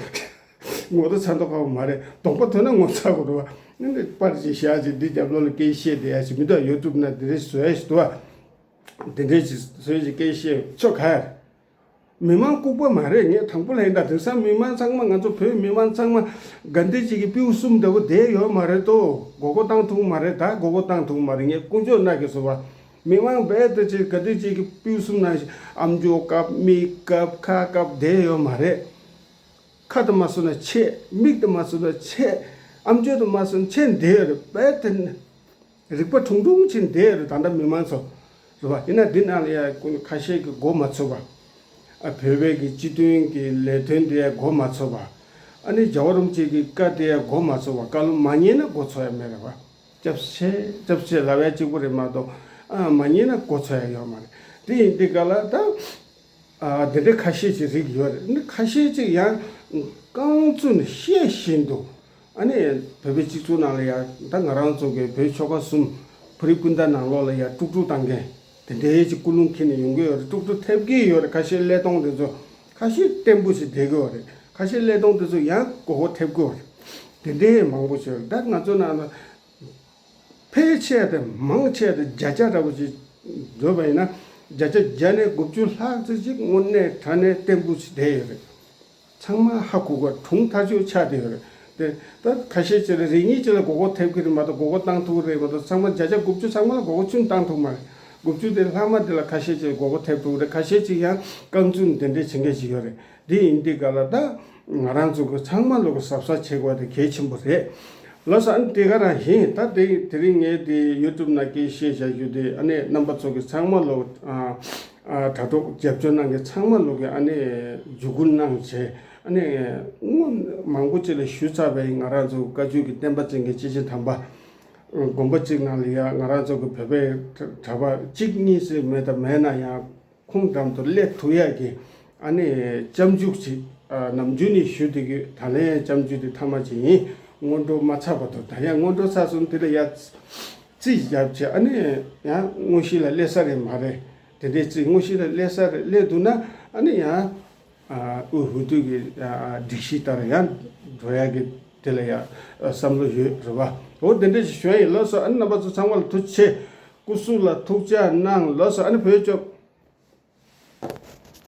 ངོ་ད་ཚ་མདོག་ཁ་པོ་མ་རེད། གདོང་པ་ཐོན་ན་ངོ་ཚ་དགོས་རེད་བ། ནི་ནི་པར་ཅིག་བཞག་ཅིག་འདི་རྒྱབ་ལོགས་ལ་སྐད་བཤད་བསྡད་ཡ་ཞིག་མི་འདུག། ཡུ་ཊུབ་ན་དེ་འདྲས་བཟོ་ཡ་ཞིག་འདུག་བ། དེ་འདྲས་ཅིག་བཟོས་ཅིག་སྐད་བཤད་ཆོག་ག་ཡ། མི་མང་ལྐུགས་པ་མ་རེད། ངས་དང་པོ་ལ་ཡིན་ད། དེང་སང་མི་མང་ཚང་མ་ང་ཚོ་བོད་མི་མང་ཚང་མ་དགའ་ལྡན་གཅིག་གི་སྤྲེའུ་གསུམ་འདྲ་པོ་བསྡད་ཡོད་མ་རེད་དོ། མགོ་སྐོར་བཏང་ཐུབ་མ་རེད། ད་མགོ་སྐོར་བཏང་ཐུབ་མ་རེད། ངས་དཀོན་མཆོག་མནའ་གིས་གསོལ་བ། མི་མང་རྦད་དེ་ཅིག་དགའ་ལྡན་གཅིག་གི་སྤྲེའུ་གསུམ་ནང་བཞིན་ཨམ་ཅོག་བཀབ་མིག་བཀབ་ཁ་བཀབ་བསྡད་ཡོད་མ་རེད། ཁ་དུ་མ་སོང་ན་ཆད། མིག་དུ་མ་སོང་ན་ཆད། ཨམ་ཅོག་དུ་མ་སོང་ན་ཆད་བསྡད་ཡོད་རེད། རྦད་དེ། རིག་པ་ཁྲུང་ཁྲུང་ཕྱིན་བསྡད་རེད། ད་ལྟ་མི་མང་ཚོ་རེད་བ། ཡིན་ན་འདི་ནང་ལ་ཡ་ཁ་ཤས་ཀྱིས་མགོ་མ་ཚོས་པ། ཨ་བོད་པའི་གི་སྤྱི་མཐུན་གྱི་ལས་དོན་དེ་ཡ་མགོ་མ་ཚོས་པ། ཨ་ནི་རྒྱལ་བ་རིན་པོ་ཆེ་གི་བཀའ་དེ་ཡ་མགོ་མ་ཚོས་པ། བཀའ་ལུང་མ་ཉན་ན་མགོ་ཚོས་ཡ་མེད་རེད་བ། སྐྱབས་ཆེ་སྐྱབས་ཆེ་ལབ་ཡ་གཅིག་པུ་རེད་མ་གཏོགས། ཨ་མ་ཉན་ན་མགོ་ཚོས་ཡ་ཡོད་མ་རེད། དེ་ཡིན་དུས་ག་ལ་ད། ཨ་དེ་འདྲའི་ཁ་ཤས་ཅིག་རིགས་ཡོད་རེད། ནི་ཁ་ཤས་ཅིག་ཡང་རྐང་བཙུགས་ནས་བཤད་བཞིན་དུ། ཨ་ནི་བོད་པའི་སྤྱི་ཚོགས་ནང་ལ་ཡང་ད་ང་རང་ཚོ་གི་བོད་ཆོལ་ཁ་གསུམ་བོད་རིགས་སྤུན་ཟླ་ནང་ལོགས་ལ་ཡང་དཀྲུག་དཀྲུག་བཏང་མཁན་དེ་འདྲའི་ཅིག་ཀུན་སློང་འཁྱེར་ནས་ཡོང་གི་ཡོད་རེད། དཀྲུག་དཀྲུག་ཐེབས་ཀྱི་ཡོད་རེད། ཁ་ཤས་ཀླད་སྟོང་དེ་ཚོ་ཁ་ཤས་བརྟན་པོ་ཞིག་བསྡད་ཀྱི་ཡོད་རེད། ཁ་ཤས་ཀླད་སྟོང་དེ་ཚོ་ཡང་མགོ་སྐོར་ཐེབས་ཀྱི་ཡོད་རེད། དེ་འདྲའི་མང་པོ་ཞིག་ཡོད་རེད། ད་ང་ཚོ་ནང་ལ། ཕལ་ཆེར་དེ་མང་ཆེ་དེ་བརྒྱ་ཆ་འདྲ་པོ་ཅིག་བཟོས་པ་ཡིན་ན། བརྒྱ་ཆ་བརྒྱ་ནས་དགུ་བཅུ་ལྷག་ཙམ་ཅིག་དངོས་གནས་དྲང་གནས་བརྟན་པོ་ཞིག་བསྡད་ཡོད་རེད། ཚང་མ་ཧ་གོ་གོ་གྲུང་ཐག་ཆོད་ཆགས་བསྡད་ཡོད་རེད། དེ་ད་ཁ་ཤས་ཅིག་ལ་རེ་གཉིས་ཅིག་ལ་མགོ་སྐོར་ཐེབས་ཀྱི་རེད་མ་གཏོགས་མགོ་སྐོར་བཏང་ཐུབ་ཀྱི་རེད་མ་གཏོགས། ཚང་མ་བརྒྱ་ཆ་དགུ་བཅུ་ཚང་མ་ལ་མགོ་སྐོར་ཆུང་བཏང་ཐུབ་མ་རེད། དགུ་བཅུ་དེ་ལྷག་མ་དེ་ལ་ཁ་ཤས་ཅིག་མགོ་སྐོར་ཐེབས་ཐུབ་ཀྱི་རེད། ཁ་ཤས་ཅིག་ཡང་རྐང་བཙུགས་ནས་དེ་འདྲས་བྱེད་མཁན་ཅིག་ཡོད་རེད། འདི་ཡིན་དུས་ག་ལ་ད་ང་རང་ཚོ་གི་ཚང་མ་ལོག་གི་གཟབ་གཟབ་བྱེད་དགོས་དེ་གལ་ཆེན་པོ་རེད། ལགས་སོ། ཨ་ནི་དེ་ག་རང་ཡིན། ད་དེ་དེ་རིང་ངས་དེ་ཡུ་ཊུབ་ནང་སྐད་བཤད་བྱ་རྒྱུ་དེ། ཨ་ནི་རྣམ་པ་ཚོ་གི་ཚང་མ་ལོག་ཨ་ཨ་དྲ་གྲོགས་རྒྱབ་སྐྱོར་གནང་མཁན་ཚང་མ་ལོག་གི་ཨ་ནི་བརྒྱུད་སྐུར་གནང་བྱས། ཨ་ནི་སྔོན་མང་པོ་ཅིག་ལ་ཞུས་ཚར་བའི་ང་རང་ཚོ་བཀའ་བརྒྱུད་ཀྱི་བསྟན་པ་འཛིན་མཁན་སྐྱེས་ཆེན་དམ་པ་དགོན་པ་གཅིག་ནང་ལ་ཡ་ང་རང་ཚོ་གི་བོད་པའི་གྲྭ་པ་གཅིག་གཉིས་ཙམ་མེད་དང་མེད་ན་ཡང་། ཁོང་འགྲམ་དུ་སླེབས་ཐུབ་ཡག་གི་ཨ་ནི་སྐྱབས་འཇུག་ཅིག་ཨ་ནམ་རྒྱུན་ནས་ཞུ་བསྡད་ཀྱི་ཡོད། ད་ལན་སྐྱབས་འཇུག་དེ་མཐའ་མ་ཅིག་ཡིན། སྔོན་འགྲོ་མ་ཚར་བར་དུ། ད་ཡང་སྔོན་འགྲོ་ཚར་སོང་དེ་ལ་ཡ་རྩིས་རྒྱབ་བྱས། ཨ་ནི་ཡང་དངོས་གཞི་ལ་སླེབས་ས་རེད་མ་རེད། དེ་འདྲའི་རྩིས་དངོས་གཞི་ལ་སླེབས་ས་རེད། སླེབས་འདུག་ན་ཨ་ནི་ཡང་ཨ་དབུས་འོས་བསྡུ་གི་ཨ་སྒྲིག་གཞི་ལྟར་ཡང་འགྲོ་ཡག་གི་དེ་ལ་ཡ་བསམ་བློ་ཡོད་རེད་བ། འོ་དེ་འདྲ་ཞིག་ཞུ་ཡ་ཡིན། ལགས་སོ། ཨ་ནི་རྣམ་པ་ཚོ་ཚང་མ་ལ་ཐུགས་རྗེ་ཆེ། སྐུ་གཟུགས་ལ་ཐུགས་ཅག་གནང་། ལགས་སོ། ཨ་ནི་བོད་ཆོལ་